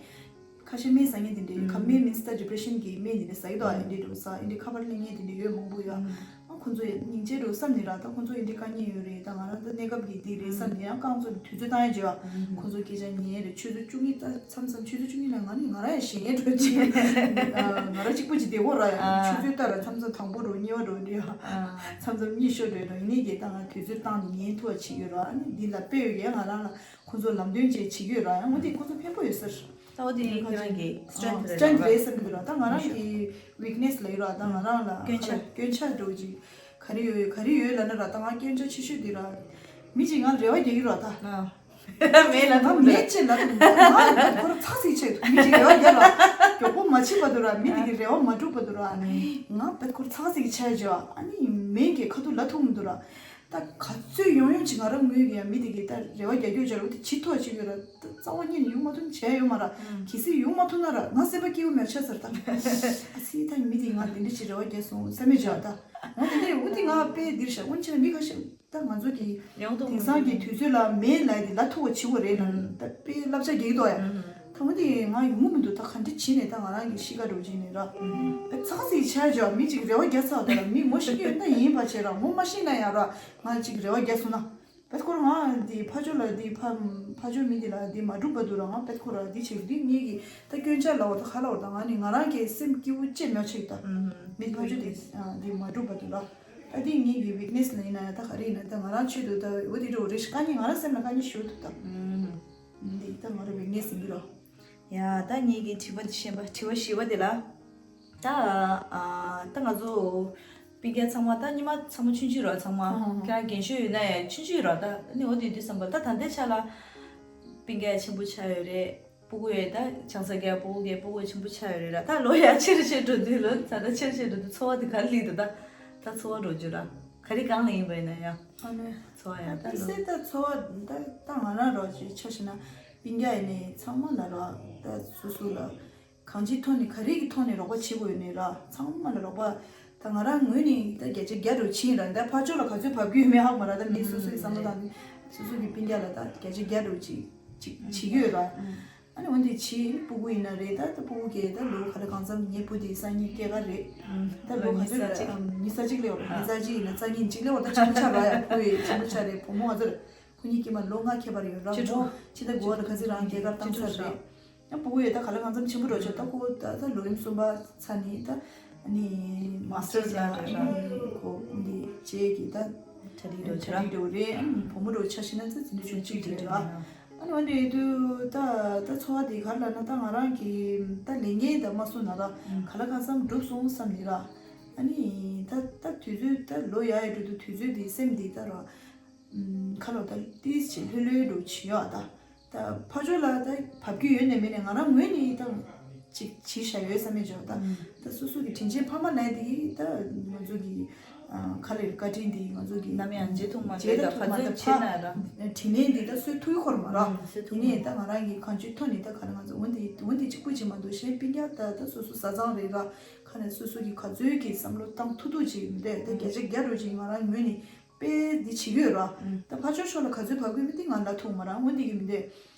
ཁ་ཤས་སྨན་ཟ་ངེས་འདི་འདྲའི་ཁ་སྨན་མིན་སི་ད་ཌི་པི་རེ་ཤན་གི་སྨན་འདི་འདྲ་ཟ་ཡི་ད་འདི་འགྲོ་ས་འདི་ཁ་པར་ལེན་ངེས་འདི་འདྲ་ཡོད་མང་པོ་ཡོད། ཨ་ཁོང་ཚོ་ཡང་སྙིང་རྗེ་འགྲོ་བསམ་ནི་ར་ད་ཁོང་ཚོ་ཡང་འདི་དཀའ་ངལ་ཡོད་རེད་ད་ང་རང་ད་གནས་སྐབས་ཀྱི་འདི་རེད་བསམ་ནི་ཡང་རྐང་ཚོ་དུས་ཚོད་བཏང་ཡ་བྱེད་བ་ཁོང་ཚོ་སྐད་ཆ་ཉན་རེད། ཆུ་ཚོད་བཅུ་གཉིས་ད་མཚམས་མཚམས་ཆུ་ཚོད་བཅུ་གཉིས་ལ་ང་ནི་ང་རང་ཡང་ཞེད་སྣང་འགྲོ་ཅིག་ང་རང་གཅིག་པུ་ཅིག་བསྡད་ཡོད་ར་ཡང་ཆུ་ཚོད་ལྟར་མཚམས་མཚམས་དང་པོ་འགྲོ་གཉིས་པ་འགྲོ་འདི་ཡ་མཚམས་མཚམས་གཉིས་ཤོར་འགྲོ་འགྲོ་ཡིན་ནི་གི་ད་ང་དུས་ཚོད་བཏང་ནི་ཉན་ཐུབ་པ་བྱེད་ཡོད་ར་ཨ་ནི་འདི་ལ་དཔེ་ཡོད་ཀྱི་ང་རང་ལ་ཁོང་ཚོ་ལམ་སྟོན་བྱེད་བྱེད་ཀྱི་ཡོད་ར་ཡང་ངོ་དེ་ཁོང་ཚོ་ཕན་པོ་ཡོད་ཟེར། ད་འོ་དེ་ཁྱེད་རང་གི་སི་ཊེན་ཐི་རེད་སི་ཊེན་ཐི་རེད་བསམ་གྱི་འདུག་ར་ད་ང་རང་གི་ཝིག་ནེ་སི་ལ་ཡོད་ར་ད་ང་རང་ལ་སྐྱོན་ཆ་སྐྱོན་ཆ་འགྲོ་ཅིག་ག་རེ་ཡོད་ག་རེ་ཡོད་ལབ་ན་ར་ད་ང་སྐྱོན་ཆ་ཆེ་ཤོས་འདི་ར་མི་གཅིག་ང་རེ་བ་རྒྱག་གི་ར་ད་མེད་ལ་ད་ང་མེད་ཅེས་ལབ་ང་ཁོ་ར་ཚག་ཚིག་ཆེ་མི་གཅིག་རེ་བ་རྒྱག་ར་མགྱོགས་པོ་མ་ཕྱིན་པ་འདུག་ར་མི་དེ་གི་རེ་བ་མ་འགྲུབ་པ་འདུག་ར་ང་བད་ཁོ་ར་ཚག་ཚིག་ཆེ་བྱས་ཨ་ནི་མེད་ཀྱི་ཁ་ཐུག་ལབ་ཐུབ་མི་འདུག་ར། ད་ག་ཚོད་ཡོང་ཡོང་ཅིག་ང་རང་ངོས་ཀྱི་ཡང་མི་དེ་གི་ད་རེ་བ་རྒྱག་རྒྱུ་བྱ་རུ་དེ་ཇི་ཐོག་ཅིག་ཡོད་ར་ད་རྩ་བ་ཉིད་ནས་ཡོང་མ་ཐུབ་བྱས་ཡོད་མ་ར་གལ་སྲིད་ཡོང་མ་ཐུབ་ན་ར་ང་སེམས་པ་སྐྱིད་པོ་མེད་ཆ་ཟེར་ད་ཨ་སི་ད་མི་དེ་ང་དེ་འདྲ་ཅིག་རེ་བ་རྒྱག་སོང་བསམ་མེད་བྱ་ད་འོ་དེ་འདྲས་འོ་དེ་ང་དཔེ་འདིར་བཞག་འོན་ཆེ་ན་མི་ཁ་ཤས་ད་ང་ཚོ་གི་ཡོང་ཐུབ་དེང་སང་གི་དུས་ཚོད་ལ་མེད་ལ་དེ་ལ་ཐུག་པ་བྱེད་དགོས་རེད་ལ་ད་དཔེ་བསླབ་བྱ་རྒྱག་གི་འདུག་ཡ། ད་འོ་དེ་ང་ཡོང་གི་མི་འདུག་ད་ག་འདྲ་བྱས་ནས་ད་ང་རང་གི་གཤིས་ཀ་འགྲོ་བྱས་ནས་ར་ཚག་ཚིག་ཆ་བཞག་མི་གཅིག་རེ་བ་རྒྱག་ཚར་བ་ད་ལ་མི་ངོ་ཤེས་ཀྱི་ཡོད་ན་ཡིན་པ་བྱས་ར་ངོ་མ་ཤེས་ན་ཡང་ར་ང་གཅིག་རེ་བ་རྒྱག་སོང་ན་བད་ཁོ་ར་ང་འདི་ཕ་ཇོ་ལ་འདི་ཕ་ཕ་ཇོ་མི་འདི་ལ་འདི་མ་འགྲུབ་པ་འདུག་ར་ང་བད་ཁོ་ར་འདི་བྱེད་འདི་ངེད་ཀྱི་ད་སྐྱོན་ཆ་ལ་བ་ད་ཧ་ལ་བ་ད་ང་ནི་ང་རང་གི་སེམས་སྐྱིད་པོ་ཅེས་མ་ཆེ་ད་མི་ཕ་ཇོ་འདི་འདི་མ་འགྲུབ་པ་འདུག་ལ། ད་འདི་ངེད་ཀྱི་ཝིག་ནེ་སི་ལ་ཡིན་ན་ཡང་ད་ག་རེ་ཡིན་ན་ད་ང་རང་ཆོས་འདུག་ད་འོ་འདི་འགྲོ་རེ་ཞིག་དཀའ་ངལ་ང་རང་སེམས་ལ་དཀའ་ངལ་ཞུ་འདུག་ད། འདི་ད་ང་རང་ཝིག་ནེ་སི་ཡིན་གི་རོ། ཡ་ད་ངེད་ཀྱི་དྲི་བ་འདི་ཤེས་པ་དྲི་བ་ཞིབ་པ་འདི་ལ། ད་ཨ་ད་ང་ཚོ་སྤུན་ཀྱག་ཚང་མ་ད་ཉི་མ་ཚང་མ་ཆུང་ཆུང་རོ་ཚང་མ་ཁྱེད་རང་རྒན་ཤོས་ཡོད་ན་ཡང་ཆུང་ཆུང་རོ་ད་ནི་འོ་དེ་དུས་བསམ་པ་ད་ད་ལྟའི་ཆ་ལ་སྤུན་ཀྱག་ཆེན་པོ་ཆགས་ཡོད་རེད། སྤུ་གུ་ཡོད་ད་བྱང་ས་རྒྱལ་སྤུ་གུ་རྒྱལ་སྤུ་གུ་ཆེན་པོ་ཆགས་ཡོད་རེད་ར་ད་ལོ་ཡང་ཆེ་རུ་ཆེ་འགྲོ་དུས་ལོ་ད་ད་ཆེ་རུ་ཆེ་འགྲོ་དུས་ཚོར་བ་དེ་ག་རེ་སླེབས་འདུག་ད་ད་ཚོར་བ་འགྲོ་རྒྱུ་ར་ག་རེ་གང་ལ་ཡིན་པ་ཡིན་ན་ཡང་ཨ་ནི་ཚོར་བ་ཡང་ད་ད་ལོ་སེ་ད་ཚོར་བ་ད་ད་ང་རང་རོ་ཅིག་ཆ་བཞག་ན་སྤུན་ཀྱག་ཡིན་ནའི་ཚང་མ་ལ་རོ་ད་སུ་སུ་ལ་གང་ཅིའི་ཐོག་ནས་ག་རེ་གི་ཐོག་ནས་རོགས་པ་བྱེད་དགོས་ཡོད་ནའི་ར་ཚང་མ་ལ་རོགས་པ་ད་ང་རང་ངོས་ནས་ད་བརྒྱ་ཆ་བརྒྱ་འགྲོ་ཕྱིན་ར་ད་ཕར་ཕྱོགས་ལ་ག་ཚོད་བབས་ཀྱི་ཡོད་མེད་ཧ་གོ་མ་ར་ད་མི་སུ་སུ་ཡི་བསམ་བློ་དང་སུ་སུ་གི་སྤུན་ཀྱག་ལ་ད་བརྒྱ་ཆ་བརྒྱ་འགྲོ་ཅིག་ཅིག་བྱེད་ཀྱི་ཡོད་ར། ཨ་ནི་འོན་ཏེ་ཕྱིའི་སྤུ་གུ་ཡིན་ན་རེད་ད་ལྟ་སྤུ་གུ་སྐྱེས་ད་ལོ་ག་ལ་གང་འཚམ་ངའི་བུ་དེ་སང་ཉིན་སྐྱེས་ཀ་རེད། ད་ལོ་ག་ཚོད་རེད་ཨམ་ཉི་ཤུ་རྩ་གཅིག་སླེབས་པ་རེད་ཉི་ཤུ་རྩ་གཅིག་ཡིན་ན་རྩ་གཉིས་གཅིག་སླེབས་པ་ད་ཆུང་ཆ་ར་ཡ་བུ་ཡི་ཆེན་པོ་ཆ་རེད་བུ་མོ་ང་ཚོ་རེད་ཁོ་གཉིས་སྐྱེས་མ་ལོ་ལྔ་ཁྱད་པར་ཡོད་ར་བཅུ་དྲུག་བོ་ཕྱི་ཟླ་དགུ་པ་ལ་ག་ཚོད་རང་སྐྱེས་ཀ་བཏང་ཚར་རེད། ཡང་སྤུ་གུ་ཡོད་ད་ག་ལ་གང་འཚམ་ཆེན་པོ་འགྲོ་ཆོག་ད་ཁོ་ད་ད་ལོ་རིམ་གསུམ་པ་ཚར་ནི་ད་ཨ་ནི་མ་སི་ཊར་ལ་རེད་ཨ་ནི་ཁོ་འདི་བྱས་ཀྱི་ད་གྲ་སྒྲིག་འགྲོ་ཆོག་གྲ་སྒྲིག་འགྲོ་རེད་ཨ་ནི་བུ་མོ་འགྲོ་ཆ་ཤི་ན་ད་ཚིན་དུ་ཆུང་ཆུང་ཅིག་རེད་ཨ། ཨ་ནི་འོན་ཏེ་ཡོད་དུས་ད་ད་འཚོ་བ་འདི་ག་རེ་ལབ་ན་ད་ང་རང་གི་ད་ལས་འགན་ད་མ་སོང་ན་ར་ག་ལ་གང་འཚམ་འགྲུབ་སོང་བསམ་ནི་ར་ཨ་ནི་ད་ད་དུས་ཚོད་ད་ལོ་ཡག་ཡག་འགྲོ་དུས་དུས་ཚོད་འདི་སེམས་འདི་ད་ར་ཁ་ལོ་ད་ཏིས་ཅིག་ལྷོད་ལྷོད་འགྲོ་བྱེད་ཡོད་ད་ད་ཕ་ཆོས་ལ་ད་བབ་རྒྱུ་ཡོད་ནས་མེད་ནས་ང་རང་ངོས་ནས་ད་ཅིག་བྱེད་བཞག་ཡོད་བསམ་མེད་ཅོག་ད་ད་སོ་སོ་གི་དྲིན་ཆེན་ཕ་མ་ལས་འདི་ད་ང་ཚོ་གི་ཁ་ལས་བཀའ་དྲིན་འདི་ང་ཚོ་གི་ནམ་ཡང་བརྗེད་ཐུབ་མ་རེད་ད་ག་ཚོད་ཆེ་ན་ར་དྲིན་ལན་འདི་ད་གསོས་ཐུབ་ཁོར་མ་ར་ཨ་ནི་ད་ང་རང་གི་གང་ཅིའི་ཐོག་ནས་ད་ག་རེ་ང་ཚོ་འོན་ཏེ་འོན་ཏེ་གཅིག་པུ་ཅིག་མ་གཏོགས་གཞན་སྤུན་ཀྱག་ད་ད་སོ་སོ་བཟའ་ཚང་རེད་ར་ཁ་ནས་སོ་སོ་གི་ག་ཚོད་ཀྱི་བསམ་བློ་བཏང་ཐུབ་ཐུབ་ཅིག་མི་འདུག་ད་བརྒྱ་ཆ་བརྒྱ་འགྲོ་ཅིག་ང་རང་ངོས་ནས་དཔེ་འདི་བྱེད་ཀྱི་ཡོད་ར་ད་ཕ་ཆོས་ཕྱོགས་ལ་ག་ཚོད་བབ་ཀྱི་མི་འདི་ང་ལ་ཐུག་མ་ར་འོན་ཏེ་གི་མི་འདུག་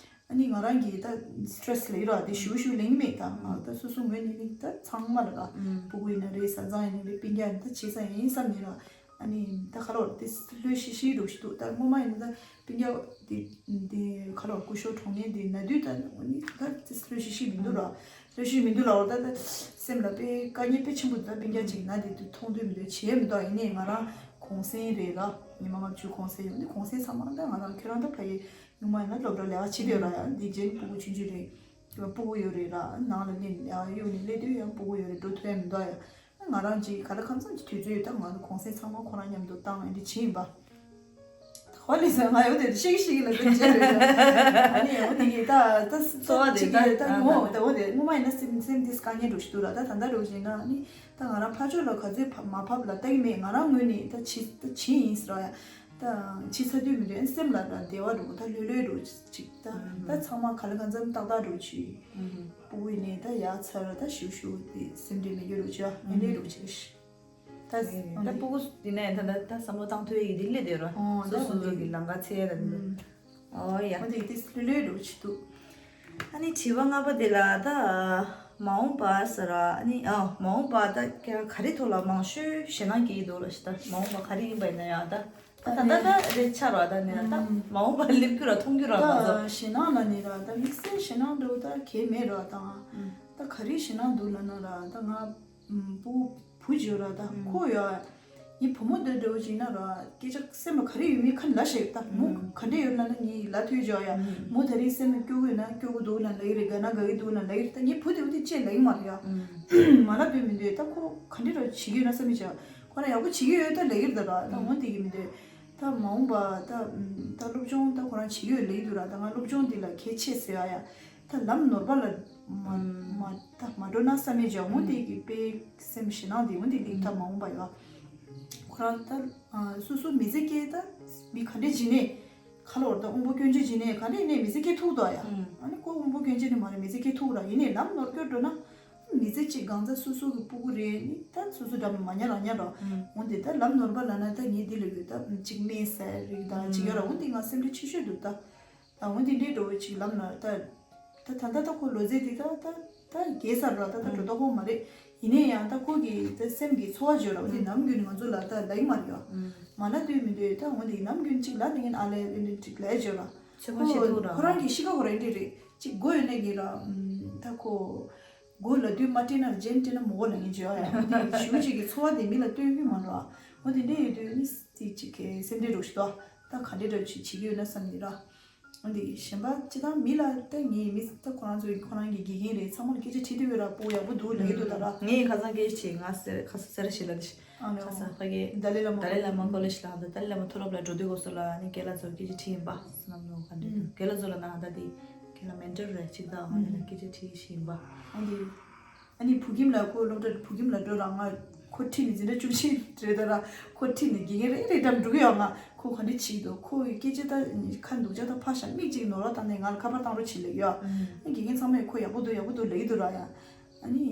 ཨ་ནི་ང་རང་གིས་ད་སི་ཊེ་རེ་སི་ལ་ཡོད་ར་དེ་ཞུ་ཞུ་ལེན་གྱི་མེད་ད་ང་ད་སོ་སོ་ངོས་ནས་ནི་ད་ཚང་མ་ལ་ར་སྤུ་གུ་ཡིན་ན་རེད་བཟའ་ཚང་ཡིན་ན་རེད་སྤུན་ཀྱག་ཡིན་ད་བྱེད་ས་ཡིན་བསམ་ནི་ར་ཨ་ནི་ད་ག་ལོར་དེ་ལྷོད་ཤིག་ཤིག་འགྲོ་ཞིག་འདུག་ད་སྔོན་མ་ཡིན་ན་ད་སྤུན་ཀྱག་དེ་དེ་ག་ལོར་སྐུ་ཞབས་གྲོངས་ངན་དེ་ན་དུས་ད་ཨ་ནི་ད་དེ་ལྷོད་ཤིག་ཤིག་མི་འདུག་ར་ལྷོད་ཤིག་མི་འདུག་ལ་འོ་ད་ད་སེམས་ལ་དཔེ་དཀའ་ངལ་དཔེ་ཆེན་པོ་འདུག་ད་སྤུན་ཀྱག་ཅིག་ན་དེ་དུས་མཐོང་དུས་མི་འདུག་བྱེད་མི་འདུག་ཡིན་ནའི་ང་རང་གུང་སེང་རེད་ར་ཉི་མ་ལྔ་བཅུ་གུང་སེང་ཡོད་འདི་གུང་སེང་ཚང་མ་ད་ང་རང་ཁྱོད་རང་ད་ཕ་ཡི། ཉུང་མ་ཡིན་ན་སློབ་གྲྭ་ལས་ཀ་བྱེད་དེ་ཡོད་ར་ཡ། འདི་རྗེས་ནི་སྤུ་གུ་ཆུང་ཆུང་རེད། སྤུ་གུ་ཡོད་རེད་ར། ནང་ལ་སླེབས་ནས་ལས་ཀ་གཡུག་ནས་སླེབས་དུས་ཡང་སྤུ་གུ་ཡོད་རེད། འགྲོ་ཐུབ་ཡ་མི་འདུག་ཡ། ང་རང་ཅིག་ག་ལ་ཁ་མཚམས་ཀྱི་དུས་ཚོད་ཡོད་ད་ང་ཚོ་གུང་སེང་ཚང་མ་ཁོ་རང་མཉམ་དུ་བཏང་ཨེ་འདྲ་བྱེད་ཡིན་པ། ཧོ་ལི་ཟེར་ང་ཡོད་དེ་ཤིག་ཤིག་ལ་དེ་བྱས་རེད། ཨ་ནི་འོ་དེ་གི་ད་ད་ཚོ་བ་དེ་ཅིག་ད་གི་ད་ད་ངོ་ད་འོ་དེ་སྔོན་མ་ཡིན་ན་སེམས་སེམས་དེ་དཀའ་ངལ་འགྲོ་ཞིག་འདུག་ར། ད་ད་ལྟ་འགྲོ་བཞིན་ན་ཨ་ནི་ད་ང་རང་ཕར་ཕྱོགས་ལ་ག་ཚོད་ཕ་མ་ཕབ་ལ་ལྟ་གི་མེད། ང་རང་ངོས་ནས་ད་བྱེད་ད་བྱེད་ཡིན་ཟེར་བ་ཡ། ད་ཕྱི་ཚ་དུས་མི་འདུག་ཨན་སེམས་ལ་ད་བདེ་བ་འགྲོ་ད་ལྷོད་ལྷོད་འགྲོ་ཅིག་ད་ད་ཚང་མ་ག་ལ་གང་འཚམ་ཏག་ཏག་འགྲོ་ཆུ་སྤུ་བོ་ནས་ད་ཡག་ཚར་ད་ཞུ་ཞུ་དེ་སེམས་ཁྲལ་མི་དགོས་འགྲོ་ཆུ་ཨ་ཨེ་འདྲས་འགྲོ་ཆུ་ད་ད་སྤུ་གུ་དེ་ནས་ད་ད་ད་བསམ་བློ་བཏང་ཐུབ་ཡ་ཡིན་དེ་ལས་བདེ་ར་ཨོ་སོ་ད་སོ་ཨ་སོ་འདི་གི་ལང་ཀ་ཚེ་ད་འདི་ཨོ་ཡ། ཨ་འདི་དེ་ལྷོད་ལྷོད་འགྲོ་ཆུ་འདུག་ཨ་ནི་དྲི་བ་ལྔ་པ་དེ་ལ་ད་མ་འོངས་པ་ཟེར་ར་ཨ་ནི་ཨ་མ་འོངས་པ་ད་ཀྱ་ག་རེ་ཐོག་ལ་མང་ཤོས་ཞེད་སྣང་སྐྱེ་ཡི་འདུག་ལ་ཞེ་ད་མ་འོངས་པ་ག་རེ་ཡིན་པ་ཡིན་ན་ཡང་ད་ད་ད་ད་ད་རེ་ཆ་ར་ད་ནི་ད་མ་འོངས་པ་སླེབས་རྒྱུ་ར་མཐོང་རྒྱུ་ར་ད་མ་ཟོ། ཞེད་སྣང་ལ་ནི་ར་ད་དམིགས་བསལ་ཞེད་སྣང་འདྲ་བོ་ད་གས་མེད་ར་ད་ད་ག་རེ་ཞེད་སྣང་འདུག་ལ་ན་ར་ད་ང་བུ་བུ་བྱོས་ར་ད་ཁོ་ཡ། ངའི་བུ་མོ་འདི་འདྲ་བོ་ཅིག་ན་ར་སྐད་ཆ་སེམས་ལ་ག་རེ་ཡོད་མེད་ཁ་ལ་ཞིག་ད་མོ་ག་འདྲ་ཡོད་ལ་ན་ངའི་ལ་ཐོས་བྱོས་ཡ་མོ་ད་རིང་སེམས་ལ་སྐྱོ་གི་ཡོད་ན་སྐྱོ་གི་འདུག་ལ་ལ་ཡི་རེད་དགའ་ན་དགའ་གི་འདུག་ལ་ལ་ཡི་རེད་ད་ངའི་བུ་དེ་བུ་དེ་ཅེས་ལ་ཡི་མ་རེད་ཡ། མ་ལ་འདོད་མི་འདོད་ད་ཁོ་ག་འདྲ་ར་བྱེད་ཀྱི་ཡོད་ན་བསམ་མི་བྱ་ཁོ་ར་ཡག་པོ་བྱེད་ཀྱི་ཡོད་ད་ལ་ཡི་རེད་ད་ར་ད་འོ་དེ་གི་མི་འདོད་ད་མ་འོངས་པ་ད་ད་སློབ་སྦྱོང་ད་ཁོ་རང་བྱེད་ཀྱི་ཡོད་ལ་ཡི་འདུག་ར་ད་ང་སློབ་སྦྱོང་འདི་ལ་གལ་ཆེ་ཟེར་ཡ་ཡ། ད་ལམ་ནོར་བ་ལ་མ་མ་ད་མ་འགྲོ་ན་བསམ་མེད་ཇག་མོ་དེ་གི་དཔེ་སེམས་ཞེ་སྣང་དེ་མོ་དེ་གི་ད་མ་འོངས་པ་ཡོད། ཁོ་རང་ད་སོ་སོ་མི་ཚེ་སྐྱེལ་ད་མི་ག་འདྲས་བྱིན་ནས་ཁ་ལོར་ད་དབང་པོ་སྐྱོན་བརྗོད་བྱིན་ནས་ག་འདྲས་ནས་མི་ཚེ་སྐྱེལ་ཐུབ་དོ་ཡ། ཨ་ནི་ཁོ་དབང་པོ་སྐྱོན་བརྗོད་ནི་མ་རེད་མི་ཚེ་སྐྱེལ་ཐུབ་ར་ཡིན་ནས་ལམ་ནོར་སྐྱོར་འགྲོ་ན་མི་ཚེ་གཅིག་གང་ཚ་སོ་སོ་གི་སྤུ་གུ་རེད་ནི་ད་སོ་སོ་འདྲ་མི་མ་ཉར་ར་ཉར་ར། འོན་ཏེ་ད་ལམ་ནོར་བ་ལ་ན་ད་ངས་འདི་ལ་ཡོད་ད་གཅིག་སྨན་ཟས་རིགས་ད་གཅིག་ཡོད་ར་འོན་ཏེ་ང་སེམས་ཁྲལ་ཆེ་ཤོས་འདུག་ད། ད་འོན་ཏེ་འདྲའི་འགྲོ་བའི་ཅིག་ལམ་ན་ད་ད་ད་ད་ད་ཁོ་ལོ་ཚད་དེ་ད་ད་ད་རྒས་ཚར་ར་ད་ད་འགྲོ་ད་ཁོ་མ་རེད། ཡིན་ནའི་ཡང་ད་ཁོ་གི་ད་སེམས་ཀྱི་ཚོར་བ་བརྗོད་ར་འོན་ཏེ་ནམ་རྒྱུན་ང་ཚོ་ལ་ད་ལ་ཡི་མ་རེད་ཡ། མ་ལ་འདོད་མི་འདོད་ད་འོན་ཏེ་ནམ་རྒྱུན་ཅིག་ལ་ད་ངན་ཨ་ལས་འོན་ཏེ་ཅིག་ལ་ཡི་བརྗོད་ར། ཁོ་ཁོ་རང་གི་གཤིས་ཀ་ཁོ་ར་འདྲི་རེད་ཅིག་མགོ་ཡོད་ནས་གི་ར་ད་ཁོ་མགོ་ལ་དུས་མ་སྤྲད་ན་རྗེན་སྤྲད་ན་མོ་གོ་ལ་ངན་བརྗོད་ཡ་འོན་ཏེ་ཞུ་ཅིག་གི་ཚོར་བ་དེ་མི་ལ་སྟོན་གི་མ་ར། འོན་ཏེ་འདྲའི་ཡོད་དུས་ནི་ཅིག་ཅིག་གི་སེམས་ཁྲལ་རོགས་ཞུ་དོ། ད་ག་འདྲའི་འདྲ་ཅིག་བྱེད་ཀྱི་ཡོད་ན་བསམ་ནི་ར། འདི་གཞན་པ་སྤྱི་བཏང་མི་ལ་ལྟ་ངའི་མི་ལྟ་ཁོ་རང་ཚོའི་ཁོ་རང་གི་དགེ་རྒན་རེད་ཚང་མ་ལ་སྐད་ཆ་དྲིས་དུས་ར་སྤུ་ཡག་པོ་འདུག་ལ་ཡི་འདུག་ད་ར། ངས་ཁ་སང་སྐད་ཆ་དྲིས་ང་སེ་ཁ་སང་སེ་ར་ཤི་ལ་དེ་ཨ་ནི་ཁ་སང་ཕ་གི་ཏཱ་ལའི་བླ་མ་ཏཱ་ལའི་བླ་མ་ཀོ་ལེ་ཇི་ལ་ད་ཏཱ་ལའི་བླ་མ་མཐོ་སློབ་ལ་འགྲོ་དུས་གོ་སོ་ལ་ནི་རྒན་ལགས་ཚོ་སྐད་ཆ་དྲིས་ཡིན་པ་སྣམ་ནོ་ག་འདྲ་འདུག་རྒན་ལགས་ཚོ་ལ་ན་ད་དེ་ཁྱེད་ལ་མེན་ཊར་རེད་ཅིག་ད་ང་ལ་སྐད་ཆ་དྲིས་ཤི་ཡིན་པ། ཨ་འདི། ཨ་ནི་བུ་ཁྱིམ་ལ་ཁོ་སློབ་གྲྭ་བུ་ཁྱིམ་ལ་འགྲོ་ར་ང་ཁོ་ཁྲིད་ནས་འཛིན་གྲྭ་བཅུ་གཅིག་རེད་ད་ར་ཁོ་ཁྲིད་ནས་དགེ་རྒན་རེ་རེ་འགྲམ་འགྲོ་གི་ཡོད་ང་ཁོ་ག་འདྲ་བྱེད་ཀྱི་འདུག་ཁོ་ཡི་སྐད་ཆ་ད་ཁ་འདུག་ཅག་ད་ཕ་ཞག་མིག་གཅིག་ནོར་བ་བཏང་ནས་ང་ལ་ཁ་པར་བཏང་རོགས་བྱེད་ལེ་ཡོད། ཨ་དགེ་རྒན་ཚང་མས་ཁོ་ཡག་པོ་འདུག་ཡག་པོ་འདུག་ལབ་ཀྱི་འདུག་ར་ཡ། ཨ་ནི་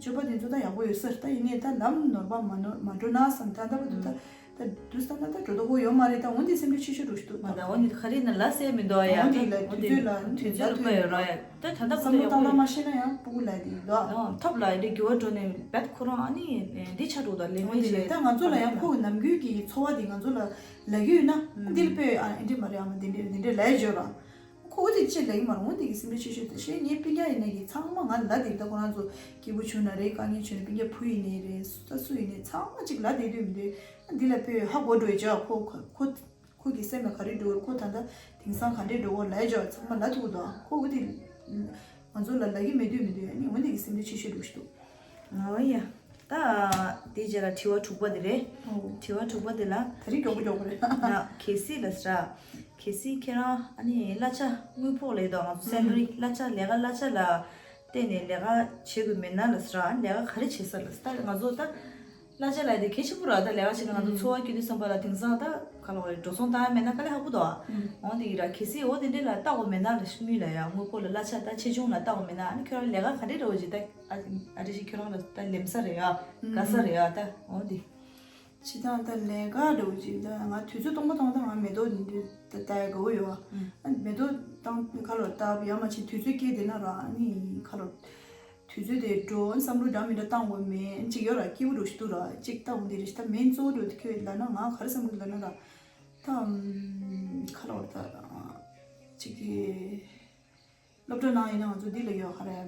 སྤྱོད་པ་དེ་ཚོ་ད་ཡག་པོ་ཡོད་ས་རེད་ད་ཡིན་ནའི་ད་ལམ་ནོར་བ་མ་ནོར་མ་འགྲོ་ན་བསམ་ད་ད་བར་དུ་ད། ད་དུས་ས་ན་ད་འགྲོ་ད་ཧོ་ཡོད་མ་རེད་ད་འོན་ཏེ་སེམས་ཁྲལ་ཆེ་ཤོས་འགྲོ་ཞིག་འདུག་མ་ད་འོན་ཏེ་ག་རེ་ན་ལ་སེ་མི་འདུག་ཡ་འོན་ཏེ་ད་ལ་འོན་དུས་ཏེ་ཚོད་ལ་དུས་ཚོད་ལ་ཐུག་ཡོད་ར་ཡ་ད་ད་ད་བསམ་བློ་བཏང་ན་མ་ཤེས་ན་ཡང་སྤུ་གུ་ལ་དེ་འདུག་ཨ། ཐབས་ལ་འདི་འགྱུར་བ་འགྲོ་ནས་བད་ཁོ་རང་ཨ་ནི་འདི་ཆ་འགྲོ་ད་ལེ་འོན་མི་ཏེ་ཆེ་ད་ང་ཚོ་ལ་ཡང་ཁོ་གི་ནམ་རྒྱུན་གྱི་ཚོར་བ་དེ་ང་ཚོ་ལ་ལ་གི་ཡོད་ན་འདི་ལ་དཔེ་ཨ་འདི་འདྲ་མ་རེད་ཨ་མ་འདི་འདྲ་འདི་འདྲ་ལ་ཡ་འཇོ་ར། ཁོ་འོ་དེ་ཅི་ལ་ཡིན་མ་རུང་འོ་དེ་གི་སེམས་ཁྲལ་ཆེ་ཤོས་དེ་ཤེས་ངའི་སྤུན་ཀྱག་ཡིན་ནའི་གི་ཚང་མ་ང་ལ་དེ་ད་ཁོ་རང་ཚོ་སྐྱིད་པོ་བྱུང་ན་རེད་དཀའ་ངལ་བྱུང་ན་སྤུན་ཀྱག་བུ་ཡིན་ནའི་རེད་སུ་ད་སུ་ཡིན་ནའི་ཚང་མ་ཅིག་ལ་དེ་དུས་མི་འདུག་འདི་ལ་དཔེ་ཧ་གོ་འགྲོ་ཡི་ཅག་ཁོ་ཁོ་ཁོ་གི་སེམས་ལ་ག་རེ་འགྲོ་ཁོ་ད་ལྟ་དེང་སང་ག་འདྲས་འགྲོ་གོ་ལ་ཡི་ཅག་ཚང་མ་ལ་ཐུག་དོ་ཁོ་འོ་དེ་ང་ཚོ་ལ་ལ་གི་མེད་དུས་མི་འདུག་ཨ་ནི་འོ་དེ་གི་སེམས་ཁྲལ་ཆེ་ཤོས་འགྲོ་ཤི་འདུག་ཨོ་ཡ། ད་དེའི་རྗེས་ལ་དྲི་བ་དྲུག་པ་དེ་རེད། ཨོ། དྲི་བ་དྲུག་པ་དེ་ལ། ད་རིང་མགྱོགས་པོ་མགྱོགས་པོ་རེད། ན་གལ་སྲིད་ལ་ཟེར། གལ་སྲིད་ཁྱེད་རང་ཨ་ནི་གླ་ཆ་དངུལ་ཕོགས་ལས་དང་ང་ཚོ་སེ་ལ་རི་གླ་ཆ་ལས་ཀ་གླ་ཆ་ལ་བརྟེན་ནས་ལས་ཀ་བྱེད་དགོས་མེད་ན་ལ་ཟེར་ཨ་ནི་ལས་ཀ་ག་རེ་བྱེད་ས་ལ་ཟེར་ད་ང་ཚོ་ད་གླ་ཆ་ལ་དེ་གལ་ཆེན་པོ་ར་ད་ལས་ཀ་བྱེད་ན་ང་ཚོ་འཚོ་བ་སྐྱེལ་དུས་བསམ་པ་ལ་དེང་སང་ད་ག་ལ་བ་རེད་འགྲོ་སོང་བཏང་ཡ་མེད་ན་དཀའ་ལས་ཁག་པོ་འདུག་ཨ། འོང་དེ་ཡིན་ར་གལ་སྲིད་འོ་དེ་འདྲས་ལ་བལྟ་དགོས་མེད་ན་ལ་དངུལ་ལ་ཡ་དངུལ་ཕོགས་ལ་གླ་ཆ་ད་ཆེ་ཆུང་ལ་བལྟ་དགོས་མེད་ན་ཨ་ནི་ཁྱོད་རང་ལས་ཀ་ག་འདྲས་འདྲ་བོ་ཅིག་ད། ཨ་ཨ་རེ་ཞིག་ཁྱོད་རང་ལ་ད་ལེམ་ས་རེད་ཡ། དགའ་ས་རེད་ཡ་ད་འོ་འདི། ཕྱི་དང་ད་ལས་ཀ་འདྲ་བོ་ཅིག་ད་ང་དུས་ཚོད་སྟོང་པ་སྟོང་པ་ད་ང་མེ་ཏོག་འདི་ད་ལྟ་ཡ་དགའ་བོ་ཡོད་ཨ། མེ་ཏོག་བཏང་ཁ་ལོ་ད་ཡང་མ་ཕྱིན་དུས་ཚོད་སྐྱེལ་བསྡད་ན་ར་ཨ་ནི་ཁ་ལོ། དུས་ཚོད་དེ་འགྲོ་བསམ་བློ་འདྲ་མི་འདྲ་བཏང་དགོས་མེད་ཅིག་ཡོད་ར་སྐྱིད་པོ་འདྲ་ཞིག་འདུག་ར་ཅིག་ལྟ་འོ་འདི་རེ་ཞིག་ད་མེན་གཙོ་བོ་འདྲ་ཁྱོད་ལ་ན་ང་ག་རེ་བསམ་གི་ལ་ན་ར་ད་ཁ་ལོ་ད་ཅིག་གི་སློབ་གྲྭ་ནང་ཡིན་ན་ང་ཚོ་འདི་ལ་ཡོད་ཁ་རེ།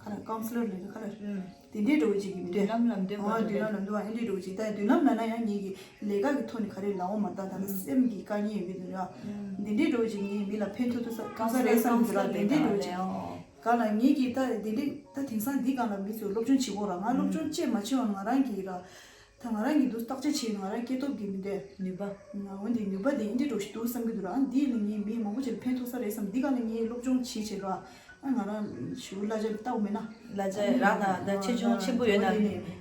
ཁ་རེ་ཀའུན་སི་ལར་ལས་ཁ་རེ། ཨུམ། དེ་འདྲའི་འགྲོ་བ་ཅིག་གི་མི་འདུག་མདུན་ལམ་ལ་འདོད་པ་ཨ་འདྲ་མདུན་ལམ་ལ་འདོད་པ་ཨེ་འདྲའི་འགྲོ་བ་ཅིག་ད་མདུན་ལམ་ལ་ན་ཡང་ངེད་ཀྱི་ལས་ཀ་གི་ཐོག་ནས་ག་རེ་ལའོ་མ་ད་ད་ལ་ཨུམ། སེམས་ཀྱི་དཀའ་ངལ་ཡོད་གི་འདུག་ཡ། ཨུམ། དེ་འདྲའི་འགྲོ་བ་ཅིག་ངས་མི་ལ་ཕན་ཐོགས་ཐུབ་ས་ཐུབ་ས་རེད་བསམ་གི་འདུག་ར་དེ་འདྲའི་འགྲོ་བ་ཅིག་ག་ལ་ངེད་ཀྱི་ད་དེ་འདྲའི་ད་དེང་སང་འདི་གང་ལ་མི་ཚོ་སློབ་སྦྱོང་བྱེད་དགོས་ར་ང་སློབ་སྦྱོང་བྱས་མ་བྱས་བ་ང་རང་གི་ར། ད་ང་རང་གིས་འདུག་བརྟག་དཔྱད་བྱས་ང་རང་སྐྱེ་སྟོབས་ཀྱི་མི་འདོད། ནུས་པ། ང་འོན་ཏེ་ནུས་པ་དེ་འདི་འགྲོ་ཞིག་འདུག་བསམ་གྱི་འདུག་ར་འདི་ནི་ངའི་མི་མང་པོ་ཅིག་ལ་ཕན་ཐོགས་ས་རེད་བསམ་འདི་ག་ནི་ངའི་སློབ་སྦྱོང་བྱེད་བྱེད་ར་ ཨ་ང་རང་ཞུ་གླ་ཆ་ལྟ་བུ་མེད་ན། གླ་ཆ་རག་ན་ད་ཆེ་ཆུང་ཆེན་པོ་ཡོད་ན་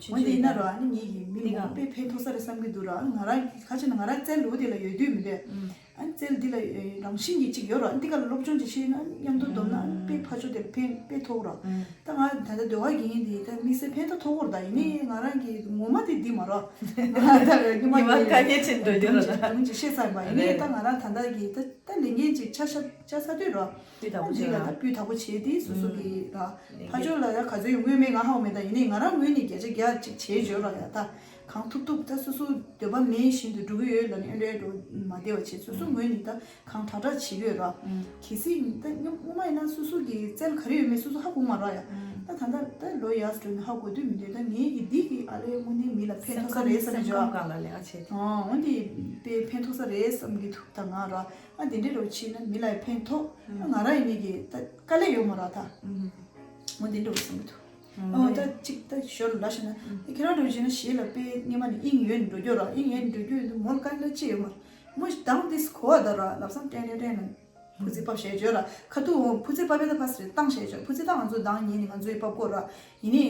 ཆུང་ཆུང་ཡོད་ན། འོན་ཏེ་ཡིན་ན་རོ་ཨ་ནི་ངེད་ཀྱི་མི་མང་པོ་དཔེ་ཕན་ཐོགས་ས་རེད་བསམ་གྱི་འདུག་ར། ང་རང་གི་ཁ་ཆེ་ན་ང་རང་རྩལ་ལུགས་དེ་ལ་ཡོད་དུས་མི་འདོད། ཨ་ནི་རྩལ་འདི་ལ་རང་བཞིན་གྱི་གཅིག་ཡོད་ར། འདི་ག་ལ་སློབ་སྦྱོང་ཅིག་ཤེས་ན་མཉམ་དུ་བསྡོམས་ན་ཨ་ནི་དཔེ་ཕ་ཆོ་དེ་ལ་ཕན་དཔེ་ཐོགས་ར། ད་ང་ད་ལྟ་ཟློས་གར་དགེ་རྒན་དེ་ད་དམིགས་བསལ་ཕན་ཐོགས་ཐོགས་ར། ད་ཡིན་ནའི་ང་རང་གི་ངོ་མ་དེ་འདི་མ་ར། ང་ད་ཉི་མ་ཉི་མ་དཀའ་ངལ་ཆེན་འགྲོ་རྒྱུ་ར། ད་ཅིག་ཤེས་ཚར་བ་ཡིན་ནའི་ད་ང་རང་ད་ལྟ་གི་ད་ད་ལས་འགན་ཅིག་ཆ་ཤ་ཆ་ས་དུས་ར། སྤུས་དག་པོ་བྱས་ལ་ད་སྤུས་དག་པོ་བྱས་ཏེ་སོ་སོ་གི་ར། ཕ་ཆོས་ལ་ཡ་ག་ཚོད་ཡོང་གི་མེད་ང་ཧ་གོ་མེད། ད་ཡིན་ནའི་ང་རང་ངོས་ནས་བརྒྱ་ཆ་བརྒྱ་ཅིག་བྱས་བརྗོད་ར། ཡ་ད་གང་ཐུབ་ཐུབ་ད་སོ་སོ་འདོད་པ་མེད་བཞིན་དུ་འགྲོ་གི་ཡོད་ལ་ནི་ཨེ་འདྲའི་འགྲོ་མ་བདེ་བ་བྱས་སོ་སོ་ངོས་ནས་ད་གང་དྲག་དྲག་བྱེད་ཀྱི་ཡོད་ར། གལ་སྲིད་ད་སྔོན་མ་ཡིན་ན་སོ་སོ་གི་རྩལ་ག་རེ་ཡོད་མེད་སོ་སོ་ཧ་གོ་མ་ར། ཡ་ད་ད་ད་ད་ལོ་ཡག་འགྲོ་ནས་ཧ་གོ་དུས་མི་འདོད། ད་ངེད་ཀྱི་འདི་གི་ཨ་ལས་དངོས་གནས་མི་ལ་ཕན་ཐོགས་ས་རེད་བསམ་བྱ། སེམས་ཁམས་གང་ལ་ལས་ཀ་བྱེད། འོན་ཏེ་དཔེ་ཕན་ཐོགས་ས་རེད་བསམ་གྱི་འདུག་ད་ང་ར། ཨ་དེ་འདྲའི་རོགས་བྱས་ན་མི་ལ་ཡང་ཕན་ཐོགས། ཨ་ང་རང་ཡིན་ནི་གི་ད་དཀའ་ལས་ཡོད་མ་ར་ད། འོ་དེ་འདྲ་བསམ་གི་འདུག་ཨོ་ད་གཅིག་ད་ཞོར་ལ་ཤི་ན་ཁྱེད་རང་རོགས་བྱས་ན་གཞས་ལ་དཔེ་སྔོན་མ་ནས་དབྱིངས་ཡོད་ནས་འགྲོ་རྒྱུ་ར། དབྱིངས་ཡོད་ནས་འགྲོ་རྒྱུ་ཡིན་དུས་མོ་ལ་དཀའ་ལས་ཅི་ཡོད་མ་ར། མོ་གདངས་དེ་གོ་བ་ད་ར་ལབ་སང་ཏྲེན་ཏྲེན་ཏྲེན་ན་ཕུ་ཙི་ཕབ་བྱས་བརྗོད་ར། ཁ་ཐུག་འོང་ཕུ་ཙི་ཕབ་པའི་ད་ཕ་སི་རེ་བཏང་བྱས་བརྗོད། ཕུ་ཙི་ད་ང་ཚོ་གདངས་ཉན་ནས་ང་ཚོ་ཡི་ཕབ་དགོས་ར། ཡིན་ནི།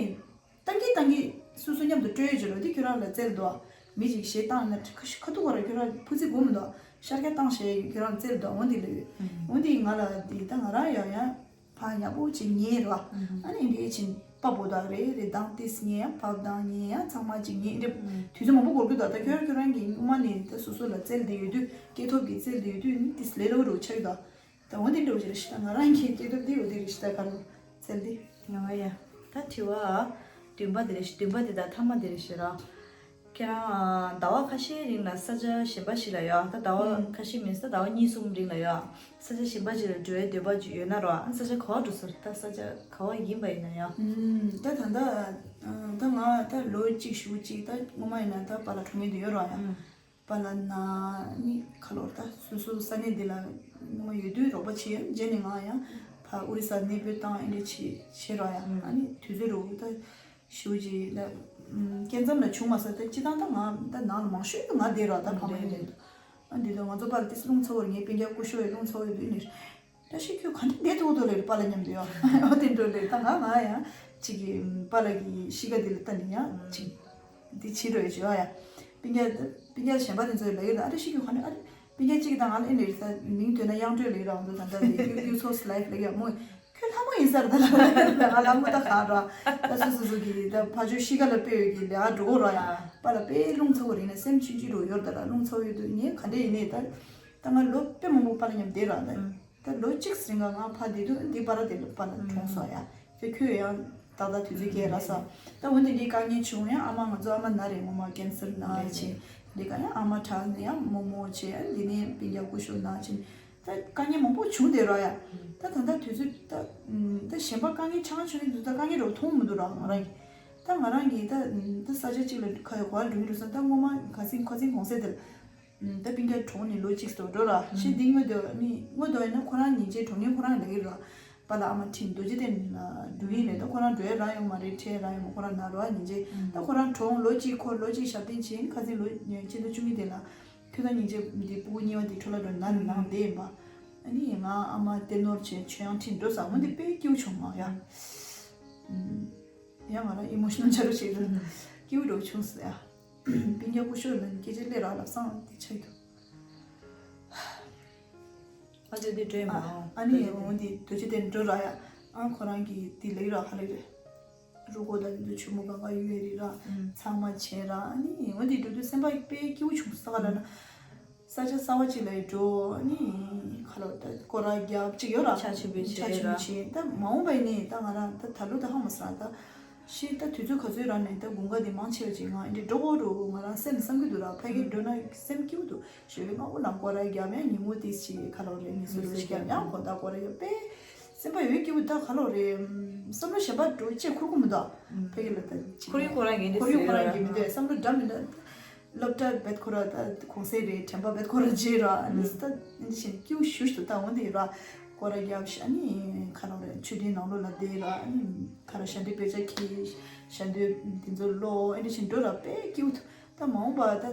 ཏང་གི་ཏང་གི་སོ་སོ་མཉམ་དུ་སྤྲོད་ཡོད་ཅེས་རོ། འདི་ཁྱོད་རང་ལ་རྩལ་འདུག་མི་ཞིག་གཞས་བཏང་ན་ཁ་ཁ་ཐུག་ག་ར་ཁྱོད་རང་ཕུ་ཚི་སྒོམ་འདུག་ཤར་ཁ་བཏང་བྱས་ཁྱོད་རང་རྩལ་འདུག་འོན་ཏེ་ལོས། འོན་ཏེ་ང་ལ་འདི་ད་ང་རང་ཡང་ཡང་ཕ་ཡག་པོ་ཅིག་ཉན་རོ། ཨ་ནི་འདི་ཕྱིན་པ་པོ་དག་རེད་རེད་དང་ཏིས་ཉན་ཡང་ཕབ་དང་ཉན་ཡང་ཚང་མ་ཅིག་ཉན་འདི་དུས་ཚོད་མང་པོ་འགོར་གི་འདུག་ད་ཁྱོད་ཁྱོད་རང་གི་སྔོན་མ་ནས་ད་སོ་སོ་ལ་རྩལ་འདི་ཡོད་དུས་སྐྱེས་ཐོབ་ཀྱི་རྩལ་འདི་ཡོད་དུས་ནི་ཏིས་ལས་སླ་བོ་རུ་ཆགས་ཡོད་ད། ད་འོ་འདི་འདྲ་བོ་ཅིག་རེད་ཤི་ད། ང་རང་གི་སྐྱེ་སྟོབས་འདི་འོ་འདི་རེད་ཤི་ད། ག་རུ་ཚེ་འདི། ཡང་ཡ། ད་དྲི་བ་བདུན་པ་འདི་རེད་ཤི། བདུན་པ་འདི་དང་ཐ་མ་འདི་རེད་ཤི་ར། ཁྱེད་རང་ཟླ་བ་ཁ་ཤས་རིང་ལ་ས་ཆ་གཞན་པ་ཞིག་ལ་ཡོད། ད་ཟླ་བ་ཁ་ཤས་མིན་ས་ཟླ་བ་གཉིས་གསུམ་རིང་ལ་ཡོད། ས་ཆ་གཞན་པ་ཞིག་ལ་འགྲོ་བའི་འདོད་པ་ཅིག་ཡོད་ན་རོ། ཨ་ས་ཆ་ག་བ་འགྲོ་ས་རེད། ད་ས་ཆ་ག་བ་ཡིན་པ་ཡིན་ན་ཡང་། ད་ད་ད་ད་ང་ད་ལོ་གཅིག་ཞུ་གཅིག་ད་སྔོན་མ་ཡིན་ན་ད་པཱ་ལགས་འགྲོ་མཁན་དེ་ཡོད་རོ་ཡ། པཱ་ལགས་ན་ནི་ཁ་ལོར་ད་སོ་སོ་ས་གནས་འདི་ལ་ངོ་མ་ཡོད་དུས་རོགས་པ་བྱེད་ཡ། རྗེས་ནས་ང་ཡང་ཕ་ཨོ་རི་ས་གནས་སྤོས་བཏང་ཨེ་འདྲ་བྱེད་བྱེད་རོགས་ཡ། ཨ་ནི་དུས་ཚོད་རོགས་ད་ཞུ་རྗེས་ད་སྐྱེ་མཚམས་ལ་བྱུང་མ་སོང་། ད་སྤྱི་བཏང་ད་ང་ད་ནང་ལ་མང་ཤོས་ང་བསྡད་རོགས་ད་ཕ་མ་ཡིན་དུས་ཨ་འདི་ད་ང་ཚོ་པཱ་ལགས་ཏིས་རླུང་ཚ་བོར་ངའི་སྤུན་ཀྱག་སྐུ་ཞབས་ཡི་རླུང་ཚ་བོ་ཡོད་དུས་ནི། བཀྲ་ཤིས་ཁྱོད་ག་འདྲ་བསྡད་ཐུབ་འདུག་ལབ་རེད་པཱ་ལགས་མཉམ་དུ་ཡོད། ཨོ་དེ་འགྲོ་ལེ་ད་ང་ང་ཡང་ཅིག་གི་པཱ་ལགས་ཀྱི་གཤིས་ཀ་འདི་ལ་ལྟ་ནས་ཡང་ཅིག་འདི་བྱེད་འགྲོ་ཡོད་ཅེས་ཨ་ཡ། སྤུན་ཀྱག་སྤུན་ཀྱག་གཞན་པ་དེ་ཚོས་ལབ་ཡོད་ལ་ཨ་བཀྲ་ཤིས་ཁྱོད་ག་འདྲ་ཨ་རེ་སྤུན་ཀྱག་གཅིག་གིས་ད་ང་ལ་ཨེ་འདྲ་ད་མིང་ཐོས་ན་དབྱངས་སྒྲོལ་ལབ་རང་འདུག་ད་ད་དེ་ཡུ་ཡུ་སོ་སི་ལའིབ་ལབ་ཡ་མོ་ཁྱོད་ལྷ་མོ་ཡིན་ས་རེད་ད་ལ་ང་ལྷ་མོ་ད་ག་ར་ད་སོ་སོ་སོ་གི་ད་ཕ་ཆོས་གཤིས་ཀ་ལ་དཔེ་ཡོད་ཀྱི་ལས་ཨ་འགྲོ་གོ་ར་ཡ། པཱ་ལགས་དཔེ་རླུང་ཚ་བོ་རིང་ན་སེམས་ཆུང་ཆུང་རུ་ཡོད་ད་ལ་རླུང་ཚ་བོ་ཡོད་དུས་ངས་ག་འདྲ་ཡིན་ནས་ད་ད་ང་ལོ་དཔེ་མང་པོ་པཱ་ལགས་མཉམ་བསྡད་ར་ད། ད་ལོ་གཅིག་རིང་ལ་ང་ཕ་བདེ་སྡུག་འདི་པར་དེ་ལ་པ་ལ་གྲོངས་སོང་ཡ། ཁྱོད་ཁྱོད་ཡང་ཏག་ཏག་དུས་ཚོད་སྐྱེལ་ར་ས། ད་འོན་ཏེ་འདི་དཀའ་ངལ་བྱུང་ཡང་ཨ་མ་ང་ཚོ་ཨ་མ་ན་རེ་ངོ་མ་ཀན་སར་ན་རེ་བྱས། འདི་ག་ཡང་ཨ་མ་དྲག་ནས་ཡང་རྨོ་མོ་བྱས་འདི་ནས་སྤུན་ཀྱག་སྐུ་ཞབས་ན་བྱས། ད་དཀའ་ངལ་མང་པོ་བྱུང་བསྡད་ར་ཡ། ད་ད་ལྟ་དུས་ཚོད་ད་ད་གཞན་པ་དཀའ་ངལ་ཆང་བྱུང་ཡིན་དུས་ད་དཀའ་ངལ་རོ་མཐོང་མི་འདུག་ར་ང་རང་གི། ད་ང་རང་གི་ད་ད་ས་ཆ་གཅིག་ལ་ཁ་ཡོད་ག་ལ་འགྲོ་གི་འགྲོ་ས་ད་སྔོན་མ་ཁ་སིང་ཁ་སིང་གོང་སེ་དེ་ལ། ད་སྤུན་ཀྱག་གྲོངས་ནས་ལོ་གཅིག་ཙམ་འགྲོ་ར། ཤི་འདི་དངོས་དོ་ནི་དངོས་དོ་ཡིན་ན་ཁོ་རང་ཉིན་བྱེད་གྲོངས་ཉིན་ཁོ་རང་ལ་ཡིན་ར། པཱ་ལགས་ཨ་མ་ཁྲིད་རྡོ་རྗེ་གདན་ལ་འགྲོ་གི་ཡིན་ལས་ད་ཁོ་རང་འགྲོ་ཡ་རག་ཡོད་མ་རེད། འཕྲད་ཡ་རག་ཡོད་མ་ཁོ་རང་ན་རོ་ཉིན་བྱེད་ད་ཁོ་རང་གྲོངས་ལོ་གཅིག་ཁོ་ལོ་གཅིག་ཞབས་བརྟན་བྱེད་ཁ་སང་ལོ་ཕྱི་ཟླ་བཅུ་གཉིས་དེ་ལ་ཁྱོད་ད་ཉིན་བྱེད་འདི་ཕྲུ་གུ་གཉིས་པ་འདི་འཕྲོ་བརླག་འགྲོ་ན་ནང་བསྡད་ཡིན་པ། ཨ་ནི་ང་ཨ་མ་བསྟེན་ནོར་བྱས་ཆོས་ཡང་ཁྲིད་འགྲོ་ས་འོན་ཏེ་དཔེ་སྐྱིད་པོ་བྱུང་མ་ཡ། ཡང་ང་རང་ཨི་མོ་ཤི་ནལ་ཆགས་རོགས་བྱེད་དུས་སྐྱིད་པོ་འགྲོ་བྱུང་ཟེར་ཡ། སྤུན་ཀྱག་སྐུ་ཞབས་ལ་སྐད་ཆ་སླེབས་རག་ལབ་སང་དེ་ཆགས་འདུག་ཨ་ཅག་འདི་འགྲོ་ཡི་མ་རེད། ཨ་ནི་འོ་འདི་དུས་ཚོད་དེ་འགྲོ་རག་ཡ། ཨ་ཁོ་རང་གིས་འདི་ལེགས་རག་ཧ་ལས་རེད། རུ་སྒོ་དང་འདི་ཚོ་ཆུ་མོ་གང་ག་གཡུག་ཡས་རེད་ར། ཚང་མ་བྱས་ར་ཨ་ནི་འོ་འདི་འགྲོ་དུས་སེམས་པ་དཔེ་སྐྱིད་པོ་བྱུང་ས་ག་ལ་ན། ས་ཆ་གསར་པ་ཅིག་ལ་ཡི་འགྲོ་ནི་ཁ་ལོ་ད་སྐོར་ར་རྒྱབ་ཅིག་ཡོད་ར། ཆ་ཆུ་བེ་ཆ་ཆུ་བེ་ཆེ་ར། ཆེ་ད་མ་འོངས་པ་ཡིན་ནི་ད་ང་རང་ད་ད་ལོ་ད་ཧ་མ་སང་ད་ཤི་ད་དུས་ཚོད་ག་ཚོད་རག་ནས་ད་དགུན་ཁ་དེ་མང་ཆེ་བ་ཅིག་ང་འདི་འགྲོ་གོ་འགྲོ་ང་རང་སེམས་བསམ་གི་འདུག་ར། ཕ་གི་འགྲོ་ན་སེམས་སྐྱིད་པོ་འདུག་ཞོལ་པའི་སྔ་པོ་ནང་སྐོར་ར་རྒྱབ་ཡང་ཉིན་མོ་ཏིས་ཅིག་ཁ་ལོ་རེ་མི་སུ་རུ་ཞིག་རྒྱབ་ཡང་ཁོ་ད་སྐོར་ར་རྒྱབ་པས་སེམས་པ་ཡོད་སྐྱིད་པོ་ད་ཁ་ལོ་རེ་བསམ་བློ་གཞན་པ་འགྲོ་ཅེས་ཁུར་གོ་མི་འདུག་ཕ་གི་ལ་ད་ཅིག་ཁོར་ཡུག་ཁོ་རང་གི་འདི་ཁོར་ཡུག་ཁོ་རང་གི་མི་འདུག་བསམ་བློ་འདྲ་མི་འདུག་སློབ་གྲྭ་བེད་ཁོ་ར་ད་གོང་སེ་རེད། དྲན་པ་བེད་ཁོ་ར་རྗེས་ར་ཨ་ནི་ད་ཨ་ནི་ཞིག་སྐྱིད་པོ་ཞུ་ཞུ་ད་འོན་ཏེ་ར་སྐོར་ར་རྒྱབ་ཤ་ཨ་ནི་ཁ་ལོ་རེ་ཆོས་སྡིངས་ནང་ལོགས་ལ་བསྡད་ར་ཨ་ནི་ཁ་ར་ཞལ་འདོན་དཔེ་ཆ་ཁྱེར་ཞལ་འདོན་འདི་ཚོ་ཀློག་ཨ་ནི་ཞིག་འགྲོ་ར་དཔེ་སྐྱིད་པོ་ད་མ་འོངས་པ་ད་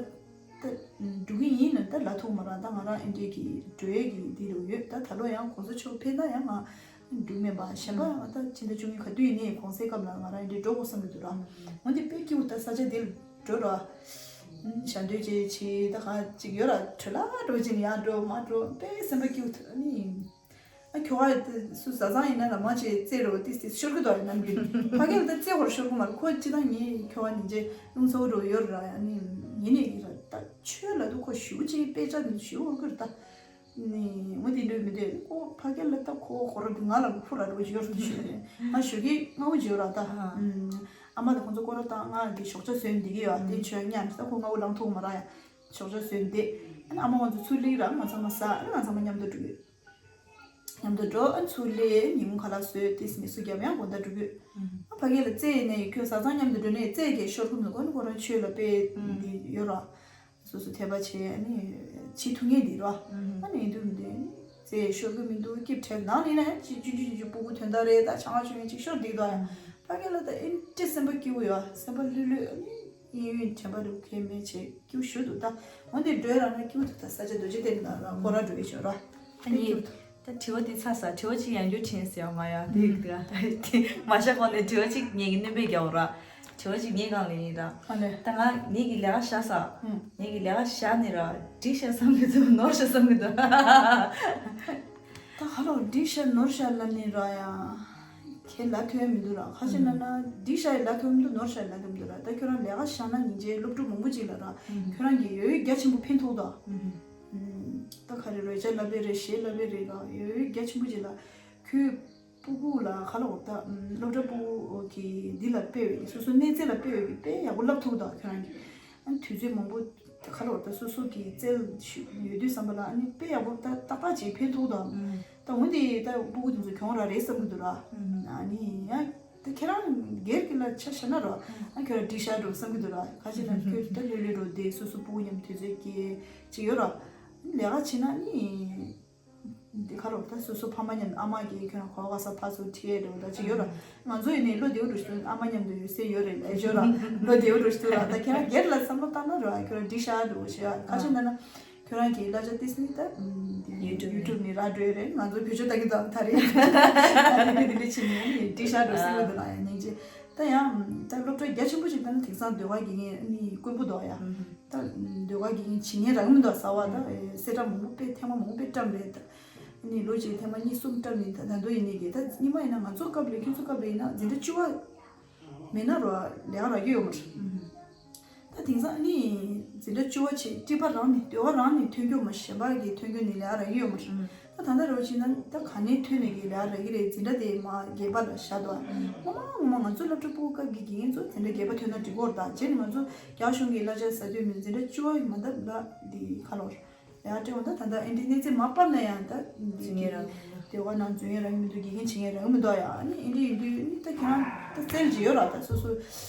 ད་འགྲོ་གི་ཡིན་ན་ད་ལ་ཐུག་མ་ར་ད་ང་རང་ཨ་འདྲས་ཀྱི་འགྲོ་ཡས་ཀྱི་འདི་རུ་ཡོད། ད་ད་ལོ་ཡང་གོང་ས་མཆོག་ཕེབས་ན་ཡང་ང་ འགྲིག་མེད་པ་གཞན་པ་ད་ཕྱི་ཟླ་བཅུ་གཉིས་ག་དུས་ཡིན་ནའི་གུང་སེང་སྐབས་ལ་ང་རང་འདི་འགྲོ་དགོས་བསམ་གྱི་འདུག་ར། འོན་ཏེ་དཔེ་སྐྱིད་པོ་ད་ས་ཆ་འདི་ལ་འགྲོ་ར། ཞལ་འདོན་བྱས་བྱས་ད་ག་ཅིག་ཡོད་ར། དྲོད་ལ་འགྲོ་བྱས་ནས་ཡར་འགྲོ་མར་འགྲོ་དཔེ་སེམས་པ་སྐྱིད་པོ་ཨ་ནི། ཨ་ཁྱོ་ག་སུ་བཟའ་ཚང་ཡིན་ན་ལ་མ་བྱས་རྩེད་རོགས་ཏིས་ཏིས་ཤོར་གི་འདུག་ཡིན་ནམ་གྱི་ཕ་གི་ལ་ད་རྩེད་ཧོར་ཤོར་གི་མ་རེད། ཁོ་སྤྱི་བཏང་ངའི་ཁྱོ་ག་ཉིན་བྱེད་རླུང་ཚ་བོ་འགྲོ་ཡོད་ར། ཨ་ནི་ཡིན་ནའི་གི་ར་ད་ཆོས་ལ་དུ་ཁོ་ཞུ་ཅིག་དཔེ་ཆ་ནི་ཞུ་ཧོར་གི་ར་ད། ནི་ངོ་དེ་འདྲ་མི་འདུག་ཁོ་ཕ་གི་ལ་ད་ཁོ་ཧོར་གི་ང་ལ་ཕུ་ར་རོ་ཡོད་ར་ཞུ་ང་ཞུ་གི་ང་འུ་ཅི་ཡོད་ར་ད། ཨ་མ་ད་ཁོང་ཚོ་སྐོར་ར་ད་ང་གི་ཞོགས་ཇ་བཟོས་འདི་གི་ཡོད་དེ་ཆོས་ཉན་ད་ཁོ་ང་འུ་ལང་ཐུག་མ་ར་ཡ། ཞོགས་ཇ་བཟོས་འདི། ཨ་ནི་ཨ་མ་ཁོང་ཚོ་ཚུར་སླེབས་ར་ང་ཚང་མ་ཟ། ཨ་ནི་ང་ཚང་མ་མཉམ་དུ་འགྲོ་གི་མཉམ་དུ་འགྲོ། ཨ་ཚུར་སླེབས། ཉིན་གུང་ཁ་ལག་བཟོས་ཏེ་མི་སུ་རྒྱབ་ཡང་དགོང་དག་འགྲོ་གི་ཨ་ཕ་གི་ལ་རྩེད་ནས་ཁྱོད་བཟའ་ཚང་མཉམ་དུ་འགྲོ་ནས་རྩེད་ཀྱི་ཤོར་གི་མི་དགོས་ནི་ཁོ་རང་ཆོས་ལ་དཔེ་འདི་ཡོད་ར། སོ་སོ་འཐད་པ་བྱས་ཨ་ནི་བྱེད་ཐུབ་ངེས་འདི་ར། ཨ་ནི་འདུག་མི་འདུག་རྩེད་ཤོར་གི་མི་འདུག་སྐྱིབས་བྲལ་ནང་ནས་ན་ཡང་ཅི་ཅུ་ཅུ་ཅུ་སྤུ་གུ་དོན་དག་རེད་ད་ཆང་ཆུང་ངེ་ཅིག་ཤོར་འདི་དོ་ཡང་ཕ་གི་ལ་ད་ཨེ་འདྲ་སེམས་པ་སྐྱིད་པོ་ཡོད། སེམས་པ་ལྷོད་ལྷོད་ཨ་ནི། གཡས་གཡོན་དྲན་པ་རུ་ཁས་མེད་བྱས་སྐྱིད་ཞུ་འདུག་ད་འོན་ཏེ་འགྲོའི་རང་ན་སྐྱིད་འདུག་ད་ས་ཆ་རྡོ་རྗེ་གདན་ལ་ར་སྐོར་ར་འགྲོ་ཡི་ཞོར་ར། ཨ་ནི་ད་དྲི་བ་འདི་ཚ་ས་དྲི་བ་གཅིག་ཡང་བསྐྱར་དྲིས་ཟེར་བ་མ་ཡ་འདི་འདི་མ་ཤ་གོ་ནས་དྲི་བ་གཅིག་ངེད་ཀྱི་སྣོན་པས་རྒྱག་ར། དྲི་བ་གཅིག་ངེད་གང་ལ་ཡིན་ར། ཨ་ལེ། ད་ང་ངེད་ཀྱི་ལས་ཀ་བཞག་ས། ངེད་ཀྱི་ལས་ཀ་བཞག་ནས་ར་འགྲིག་ཤག་བསམ་གི་འདུག་ནོར་ཤག་བསམ་གི་འདུག་ད་ཧ་ལོ་འགྲིག་ཤག་ནོར་ཤག་ལབ་ནི་ར་ཡ། ཁྱེད་ལབ་ཐུབ་ཡ་མི་འདུག་ར། ཁ་ཤས་ན་ན་འགྲིག་ཤག་ཡ་ལབ་ཐུབ་མི་འདུག་ནོར་ཤག་ཡ་ལབ་ཐུབ་མི་འདུག་ར། ད་ཁྱོད་རང་ལས་ཀ་བཞག་ན་ཉིན་རྗེས་སློབ་ཕྲུག་མང་པོ་ཅིག་ལ་ར་ཁྱོད་རང་གི་ཡོད་ཡོད་རྒྱ་ཆེན་པོ་ཕན་ཐོགས་ད། ད་ག་རེ་རོལ་ཆ་ལབ་པའི་རེད་གཞས་ལབ་པའི་རེད་ར་ཡོད་ཡོད་རྒྱ་ཆེན་པོ་ཅིག་ལ་ཁྱོད། སྤུ་གུ་ལ་ཁ་ལོ་ད་སློབ་གྲྭ་སྤུ་གུ་གི་འདི་ལ་དཔེ་བའི་སོ་སོ་གནས་ཚད་ལ་དཔེ་བའི་དཔེ་ཡག་པོ་བསླབ་ཐུབ་དང་ཁྱོད་རང་གི་ཨ་ནི་དུས་ཚོད་མང་པོ་ཁ་ལོ་ད་སོ་སོ་གི་རྩལ་ཞུ་ཡོད་དུས་བསམ་པ་ལ་ཨ་ནི་དཔེ་ཡག་པོ་ད་ཏག་ཏག་ཅིག་ཕན་ཐོགས་དང་ད་འོན་ཏེ་ད་སྤུ་གུ་དེ་ཚོ་གྱོང་རག་རེད་བསམ་གི་འདུག་ར། ཨ་ནི་ཡ་ད་ཁྱེད་རང་སྒེར་གྱི་ལ་ཆ་བཞག་ན་ར་ཨ་ཁྱོད་རང་འགྲིག་ཤག་འགྲོ་བསམ་གི་འདུག་ར། ཁ་ཅིག་ན་ཁྱོད་ད་ལྷོད་ལྷོད་འགྲོ་དེ་སོ་སོ་སྤུ་གུ་མཉམ་དུས་ཚོད་སྐྱེལ་ཅིག་ཡོད་ར། ལས་ཀ་བྱེད་ན་ནི། འདི་ཁ་ལོ་ད་སོ་སོ་ཕ་མ་མཉམ་དུ་ཨ་མ་གིས་ཁྱོད་རང་གོ་ག་ས་ཕ་ཚོ་ཁྲིད་ཡས་འགྲོ་ད་ཅི་ཡོད་ར། ང་ཚོ་ཡིན་ནའི་བློ་བདེ་བོ་འགྲོ་ཞིག་ཨ་མ་མཉམ་དུ་ཡོད་སའི་ཡོད་རེད་ལས་ཡོད་ར། བློ་བདེ་བོ་འགྲོ་ཞིག་འདུག་ར། ད་ཁྱེད་རང་སྒེར་ལ་བསམ་བློ་བཏང་ན་ར་ཁྱོད་རང་འགྲིག་ཤག་འགྲོ་ཞེས་ཁ་ཆེ་ན་ན་ཁྱོད་རང་གི་གླ་ཆ་ཏིས་ནི་ད་ཡུ་ཊུབ་ནི་ར་འགྲོ་ཡས་རེད། ང་ཚོ་བེད་སྤྱོད་བཏང་གི་འདུག་ད་རེད། ཨ་ནི་དེ་འདྲ་བྱེད་ནི་འགྲིག་ཤག་འགྲོ་སེམས་པ་འདུག་ལ་ཡ་སྙིང་རྗེ། ད་ཡང་ད་སློབ་གྲྭ་རྒྱ་ཆེན་པོ་ཞིག་བཏང་ན་དེང་སང་ཟློས་གར་དགེ་རྒན་ནི་དཀོན་པོ་འདུག་ཡ། ད་ཟློས་གར་དགེ་རྒན་བྱེད་མཁན་རག་གི་མི་འདུག་གསར་བ་ད་གསལ་བསྒྲགས་མང་པོ་དཔེ་ཐེངས་མ་མང་པོ་དཔེ་བཀྲམ་རེད་ད། ནི་ལོ་གཅིག་ཐེངས་མ་གཉིས་གསུམ་བཀྲམ་ནི་ད་ད་དུང་ཡིན་ནི་གི་ད་སྔོན་མ་ཡིན་ན་ང་ཚོ་སྐབས་ལས་ཁྱོད་ཚོ་སྐབས་ལས་ཡིན་ན་འཛིན་གྲྭ་བཅུ་པ་མེད་ན་རོ་ལས་ཀ་རག་གི་ཡོད་མ་རེད། ད་དེང་སང་ནི་འཛིན་གྲྭ་བཅུ་པ་བྱས་སྤྲིས་པ་རང་ནི་ཟློས་གར་རང་ནི་ཐོན་རྒྱུ་མ་གཞན་པ་གི་ཐོན་རྒྱུ་ནི་ལས་ཀ་རག་གི་ཡོད་མ་རེད། ད་ད་ལྟ་རོ་ཕྱིན་ན་ད་ག་ནས་ཐོན་ནས་ཀྱི་ལས་ར་གི་རེད། འཛིན་གྲྭ་དེ་མ་བརྒྱད་པ་ལ་བཞག་འདུག་ངོ་མ་ངོ་མ་ང་ཚོ་སློབ་གྲྭ་ཕྲུ་གུ་སྐབས་ཀྱི་དགེ་རྒན་ཚོ་འཛིན་གྲྭ་བརྒྱད་པ་ཐོན་ན་འགྲིག་གོ་རེད། ད་རྗེས་ནས་ང་ཚོ་རྒྱ་གཞུང་གི་གླ་ཆ་ཟ་དུས་མི་འཛིན་གྲྭ་བཅུ་པ་མ་འདབ་ལ་འདི་ཁ་ལོར་ཡར་སྤྲད་འོང་། ད་ད་ལྟ་ཨེ་འདྲའི་གནས་ཚད་མ་སྤར་ན་ཡང་ད་འཛིན་གྲྭ་ནང་འཛུལ་ཡས་རག་གི་མི་འདུག་དགེ་རྒན་བྱེད་ཡས་རག་གི་མི་འདུག་ཡ། ཨ་ནི་ཨེ་འདྲའི་ཡིན་དུས་ནི་ད་ཁྱེད་རང་ད་རྩལ་ཅིག་ཡོད་ར། ད་སོ་སོ་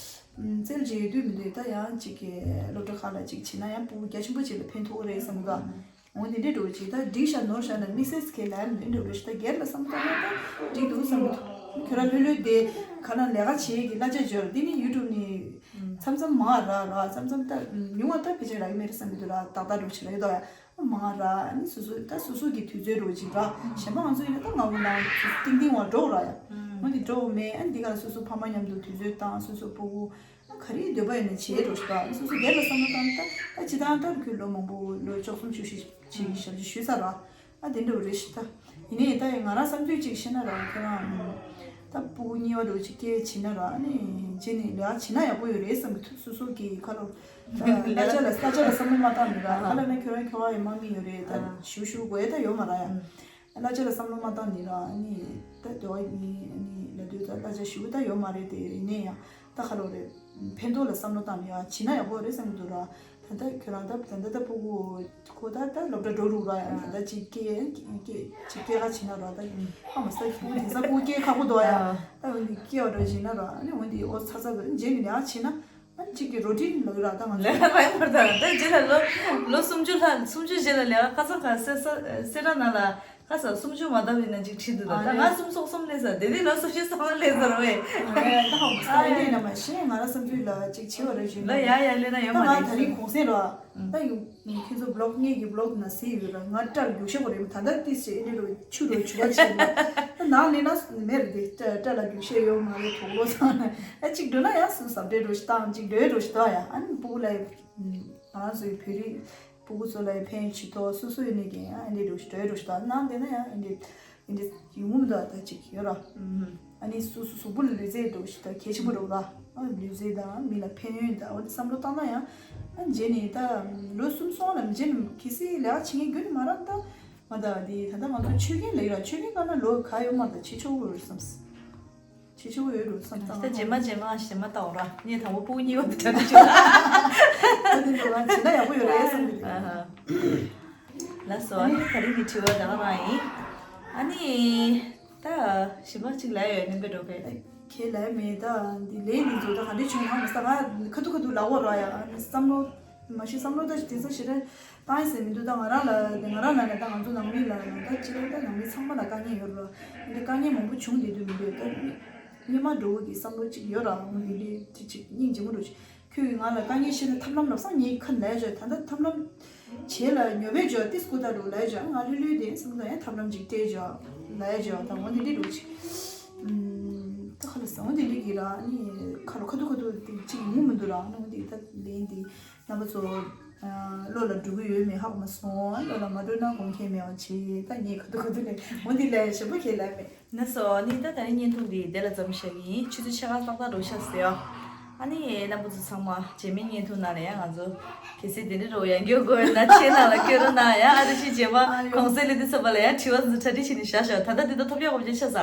རྩལ་ཅིག་ཡོད་དུས་མི་འདུག་ད་ཡང་ཅིག་གི་སློབ་གྲྭ་ཁག་ལ་ཅིག་བྱེད་ན་ཡང་སྤུ་གུ་རྒྱ་ཆེན་པོ་ཅིག་ལ་ཕན་ཐོགས་རེད་བསམ་གི་འདུག་འོ་དེ་འདྲའི་འགྲོ་ཅིག་ད་འགྲིག་ཤག་ནོར་ཤག་ན་དམིགས་བསལ་གྱི་ལན་འདི་འགྲོ་རེ་ཞིག་ད་སྒེར་ལ་བསམ་བློ་བཏང་ན་ད་འགྲིག་འདུག་བསམ་གི་འདུག་ཁྱོད་རང་ལྷོད་ལྷོད་དེ་ག་ན་ལས་ཀ་བྱེད་ཀྱི་གླ་ཆ་འབྱོར་འདི་ནི་ཡུ་ཊུབ་ནི་མཚམས་མཚམས་མང་ར་ར་མཚམས་མཚམས་ད་ཉུང་བ་ད་ཕལ་ཆེར་རག་གི་མེད་རེད་བསམ་གི་འདུག་ར། ཏག་ཏག་འགྲོ་ཞིག་རག་གི་འདུག་ཡ། མང་ར་ནི་སོ་སོ་ད་སོ་སོ་གི་དུས་ཚོད་འགྲོ་ཅིག་ར་གཞན་པ་ང་ཚོ་ཡིན་ན་ད་ང་བོ་ནང་ཏིང་ཏིང་བ་འགྲོ་ར་ཡ། འོ་འདི་འགྲོ་མེད་ཨ་འདི་ག་ལ་སོ་སོ་ཕ་མ་མཉམ་དུ་དུས་ཚོད་བཏང་སོ་སོ་སྤུ་གུ་ག་རེ་འདོད་པ་ཡོད་ན་བྱེད་འགྲོ་ཞིག་ད་སོ་སོ་སྒེར་ལ་བསམ་བློ་བཏང་ད་ད་ཇི་ལྟར་ལྟར་ཁོས་ལོ་མང་པོ་ལོ་བཅུ་གསུམ་བཅུ་བཞི་ཅིག་ཞབས་ཕྱི་ཞུས་ཚར་ར། ཨ་དེ་འདྲ་བོ་རེད་ཤི་ད། ཡིན་ནའི་ད་ཡང་ང་རང་བསམ་ཚུལ་ཅིག་བཤད་ན་ར་ཁྱོད་རང་ད་སྤུ་གུ་གཉིས་པ་འདྲ་བོ་ཅིག་སྐྱེས་བྱིན་ན་ར་ཨ་ནི་རྗེས་ནས་ལས་ཀ་བྱིན་ན་ཡག་པོ་ཡོད་རེད་བསམ་གི་འདུག་སོ་སོ་གི་ཁ་ལོ་ད་གླ་ཆ་ལ་ས་ཆ་ལ་བསམ་བློ་མ་བཏང་ནས་ར་ཁ་ལ་ན་ཁྱོད་རང་ཁྱོ་ག་ཡི་དམག་མི་ཡོད་རེད་ད་ཞུ་ཞུ་དགོས་ད་ཡོད་མ་ར་ཡ། གླ་ཆ་ལ་བསམ་བློ་མ་བཏང་ནི་ར་ནི་ད་དེ་བ་ནི་ནི་ལ་དུས་ད་གླ་ཆ་ཞུ་ད་ཡོད་མ་རེད་དེ་ཡིན་ནའི་ཡང་ད་ཁ་ལོ་རེད་ཕན་ཐོགས་ལ་བསམ་བློ་བཏང་ནི་ཡང་བྱིན་ན་ཡག་པོ་རེད་བསམ་གི་འདུག་ར། ད་ལྟ་ཁྱོད་རང་ད་ད་ལྟ་ད་སྤུ་གུ་ཁོ་ད་ད་སློབ་གྲྭ་འགྲོ་རུག་ར་ཡང་ད་ལྟ་ཅིག་སྐྱེ་སྐྱེ་ཅིག་སྐྱེ་ཁ་བྱིན་ན་ར་ད་ཨ་མ་ས་སྤུ་གུ་དེ་ས་སྤུ་གུ་སྐྱེ་ཁག་པོ་འདུག་ཡ། ད་འོན་ཏེ་སྐྱེ་བ་འདྲ་བྱིན་ན་ར་ཨ་ནི་འོན་ཏེ་ཨོ་ཚ་ཚ་འདུག་རྗེས་ནི་ལས་ཀ་བྱིན་ན། ཨ་གཅིག་གི་རོ་ཊིན་ལོག་ར་ད་ང་ལས་ཀ་རག་མར་ད་ད་རྗེས་ལ་ལོ་ལོ་སུམ་ཅུ་ལྷག་སུམ་ཅུ་རྗེས་ལ་ལས་ཀ་ཁ་ཚ་ཁ་སེ་ས་སེ་ར་ན་ལ་ཁ་ས་སུམ་ཅུ་མ་ད་བི་ན་ཅིག་ཁྲིད་འདུག་ད་ད་ང་སུམ་ཚོགས་གསུམ་ལས་ས་དེ་དེ་ལོ་སུམ་ཅུ་སོང་ལས་ས་རོ་ཨེ། ཨ་ད་ཧོ་ས་ཨ་ཡེ་ན་མ་ཤེས་ང་ར་སུམ་ཅུ་ལ་ཅིག་ཆེ་བ་ར་ཞུ་ལ་ཡ་ཡ་ལས་ན་ཡོད་མ་ད་ང་རེད་ད་རིང་གུང་སེང་ར་ད་ཡོང་ཁྱེད་ཚོ་བི་ལོག་ངེད་ཀྱི་བི་ལོག་ན་སེ་ཡོད་ར་ང་སྐྲ་རྒྱུག་ཤ་བོ་རེད་མ་ད་ད་ཏི་སེ་ཨེ་ནི་རོ་ཆུ་རོ་ཆུ་བ་ཆེ་ན། ནང་ལས་ན་མེར་དེ་སྐྲ་སྐྲ་ལ་རྒྱུག་ཤེས་ཡོད་མ་རེད། དོག་ལོ་ཚང་ན་ཨ་གཅིག་འགྲོ་ན་ཡང་སུ་ཟབ་འདྲེ་འགྲོ་ཞིག་དང་གཅིག་འགྲོའི་འགྲོ་ཞིག་དང་ཡང་ཨ་ནི་སྤུ་གུ་ལ་ཡི་ང་རང་ཚོའི་བོད་རིགས་སྤུ་གུ་ཚོ་ལ་ཡི་ཕན་ཡོན་ཇི་ཐོག་སོ་སོ་ཡོད་ནས་ཀྱང་ཡང་ཨ་འདྲེ་འགྲོ་ཞིག་འགྲོའི་འགྲོ་ཞིག་དང་ནང་དེ་ན་ཡང་ཨ་འདྲེ་ཨ་འདྲེ་ཡོང་གི་མི་འདུག་ད་ཅིག་ཡོད་ར། ཨ་ནི་སུ་སུ་གཟུགས་པོ་ལ་ལུས་རྩལ་འགྲོ་ཞིག་དང་གལ་ཆེན་པོ་འགྲོ་ར། ཨ་ལུས་རྩལ་དང་མི་ལ་ཕན་ཡོན་དང་འོ་དེ་བསམ་བློ་བཏང་ན་ཡང་ཨ་རྗེས་ནས་ད་ལོ་གསུམ་སོང་ལ་མི་རྗེས་ནས་གལ་སྲིད་ལས་ཀ་བྱེད་མཁན་རྒྱུན་ནས་མ་རག་ད། ང་ད་འདི་ད་ལྟ་ང་ཚོ་ཆོས་རྒྱན་ལ་ཡོད་ར། ཆོས་རྒྱན་སྒང་ལ་ལོ་ག་ཡོད་མ་ད་བྱེད་ཆོག་གི་ཡོད་བསམ། བྱེད་ཆོག་གི་ཡོད་རུ་བསམ་ད་བཏང་རྗེས་མ་རྗེས་མ་ཞེ་མ་ལྟ་འོ་ར་ངས་དང་པོ་སྤུ་གུ་གཉིས་པ་འདི་གྲ་སྒྲིག་བྱུང་། ད་འདི་འགྲོ་ལ་བྱེད་ན་ཡག་པོ་ཡོད་རེད་བསམ་གི་འདུག་ཨ་ཧ། ལགས་སོ། ཨ་ནི་ད་རིང་གི་དྲི་བ་ད་ག་རང་ཡིན། ཨ་ནི་ད་ཞེ་མ་གཅིག་ལ་ཡོད་ནི་མེད་འགྲོ་གི། ཁྱེད་ལ་མེད་ད་འདི་ལས་འདི་ཚོ་ད་ག་འདྲས་བྱུང་ཧ་མ་ས་ང་ཁ་ཐུག་ཁ་ཐུག་ལ་འོ་ར་ཡ་ཨ་ནི་བསམ་བློ། མ་གཞི་བསམ་བློ་ད་དེ་ཚོ་ཞེ་དྲག་བཏང་ཡ་ཟེར་མི་འདུག་ད་ང་རང་ལ་ང་རང་ལ་ནས་ད་ང་ཚོ་ནང་མི་ལ་ད་སྤྱིར་ད་ནང་མི་ཚང་མ་ལ་དཀའ་ངལ་ཡོད་རེད། འདི་དཀའ་ངལ་མང་པོ་བྱུང་བསྡད་དུས་མི་འདུག་ད་སྔོན་མ་འགྲོ་བོ་གི་བསམ་བློ་གཅིག་ཡོད་ར། འོ་འདི་འདྲའི་དེ་གཅིག་སྙིང་རྗེ་མོ་འགྲོ་ཅིག་ཁྱོད་ཀྱིས་ང་ལ་དཀའ་ངལ་བཤད་ན་ཐབས་ལམ་ལབ་སང་ངས་ཁ་ལས་བྱོས། ད་ལྟ་ཐབས་ལམ་བྱེད་ལ་ཉོ་བས་བྱོས་ཏིས་སྐུ་ད་འགྲོ་ལས་བྱོས། ང་ལྷོད་ལྷོད་དེ་བསམ་ད་ཡང་ཐབས་ལམ་གཅིག་སྤྲད་བྱོས་ལས་བྱོས། ད་འོ་འདི་འདྲའི་འགྲོ་ཅིག་ད་ཁ་ལ་ཟང་འདི་འདྲའི་གི་ར་ནི་ཁ་ལོ་ཁ་ཐུག་ཁ་ཐུག་དེ་གཅིག་ཡོང་གི་མི་འདུག་ར། ནི་འོ་འདི་ད་ལན་འདི། རྣམ་པ་ཚོ། ཨ་བློ་ལ་འགྲོ་གི་ཡོད་མེད་ཧ་གོ་མ་སོང་། བློ་ལ་མ་འགྲོ་ན་དགོངས་འགལ་མེད་པ་བྱེད། ད་ངས་ག་དུས་ག་དུས་ནས་འོ་འདི་ལས་ཞེ་པོ་ཁས་ལེན་མེད། ན་སོ་ནི་ད་ད་རིང་བརྙན་ཐུང་འདི་དེ་ལ་མཚམས་བཞག་གི་ཡིན། ཆུ་ཚོད་ཕྱེད་ཀ་ཏག་ཏག་འགྲོ་ཤག་ཟེར་ཡ། ཨ་ནི་རྣམ་པ་ཚོ་ཚང་མ་རྗེས་མའི་བརྙན་ཐུང་ནང་ལ་ཡང་ང་ཚོ་གལ་སྲིད་དེ་འདྲ་རོ་ཡང་འགྱོ་དགོས་ན་ཆེ་ནང་ལ་སྐྱོད་རོགས་གནང་ཡ། ཨ་རི་ཤི་རྗེས་མ་གོང་གསལ་ལས་དུས་ཚོད་པ་ལ་ཡང་དྲི་བ་ཚོ་གྲ་སྒྲིག་བྱས་ནས་བཞག་ཤག་ད་ལྟ་འདི་ད་ཐོབ་ཡག་གོ་བརྗེ་ཤ་ཟ།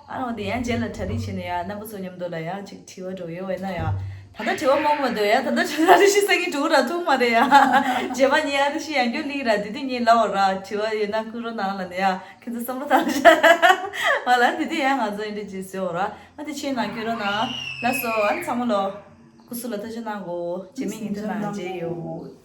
ཨ་རོ་འདི་ཡང་རྗེས་ལ་གྲ་སྒྲིག་བྱས་ནས་ཡ་རྣམ་པ་ཚོ་མཉམ་དུ་ལ་ཡང་ཅིག་དྲི་བ་འགྲོ་ཡོད་བས་ན་ཡ། ད་ལྟ་དྲི་བ་མང་མ་འདུག་ཡ། ད་ལྟ་དྲི་བ་རེ་ཞིག་སང་གི་འགྲོ་ར་ཐུག་མ་རེད་ཡ། རྗེས་མ་ཉིན་ཨ་རི་ཤི་ཡང་སྐྱོ་ལི་ར་དེ་དུས་ངས་ལབ་ར་དྲི་བ་ཡོད་ན་བསྐུར་རོགས་གནང་ལ་ནི་ཡ། ཁྱེད་ཚོ་བསམ་བློ་བཏང་ཤག་ང་ལ་དེ་དུས་ཡང་ང་ཚོ་ཨིན་དྲི་ཇི་ཟེར་ར་ང་དེ་ཆེ་ནང་སྐྱོ་རོགས་གནང་ལ་སོ། ཨ་ནི་ཚང་མ་ལོ་སྐུ་གཟུགས་ལ་ཐུགས་ཆེ་གནང་གོ། རྗེས་མའི་ཉིན་ཐོ་ནང་མཇལ་ཡོད།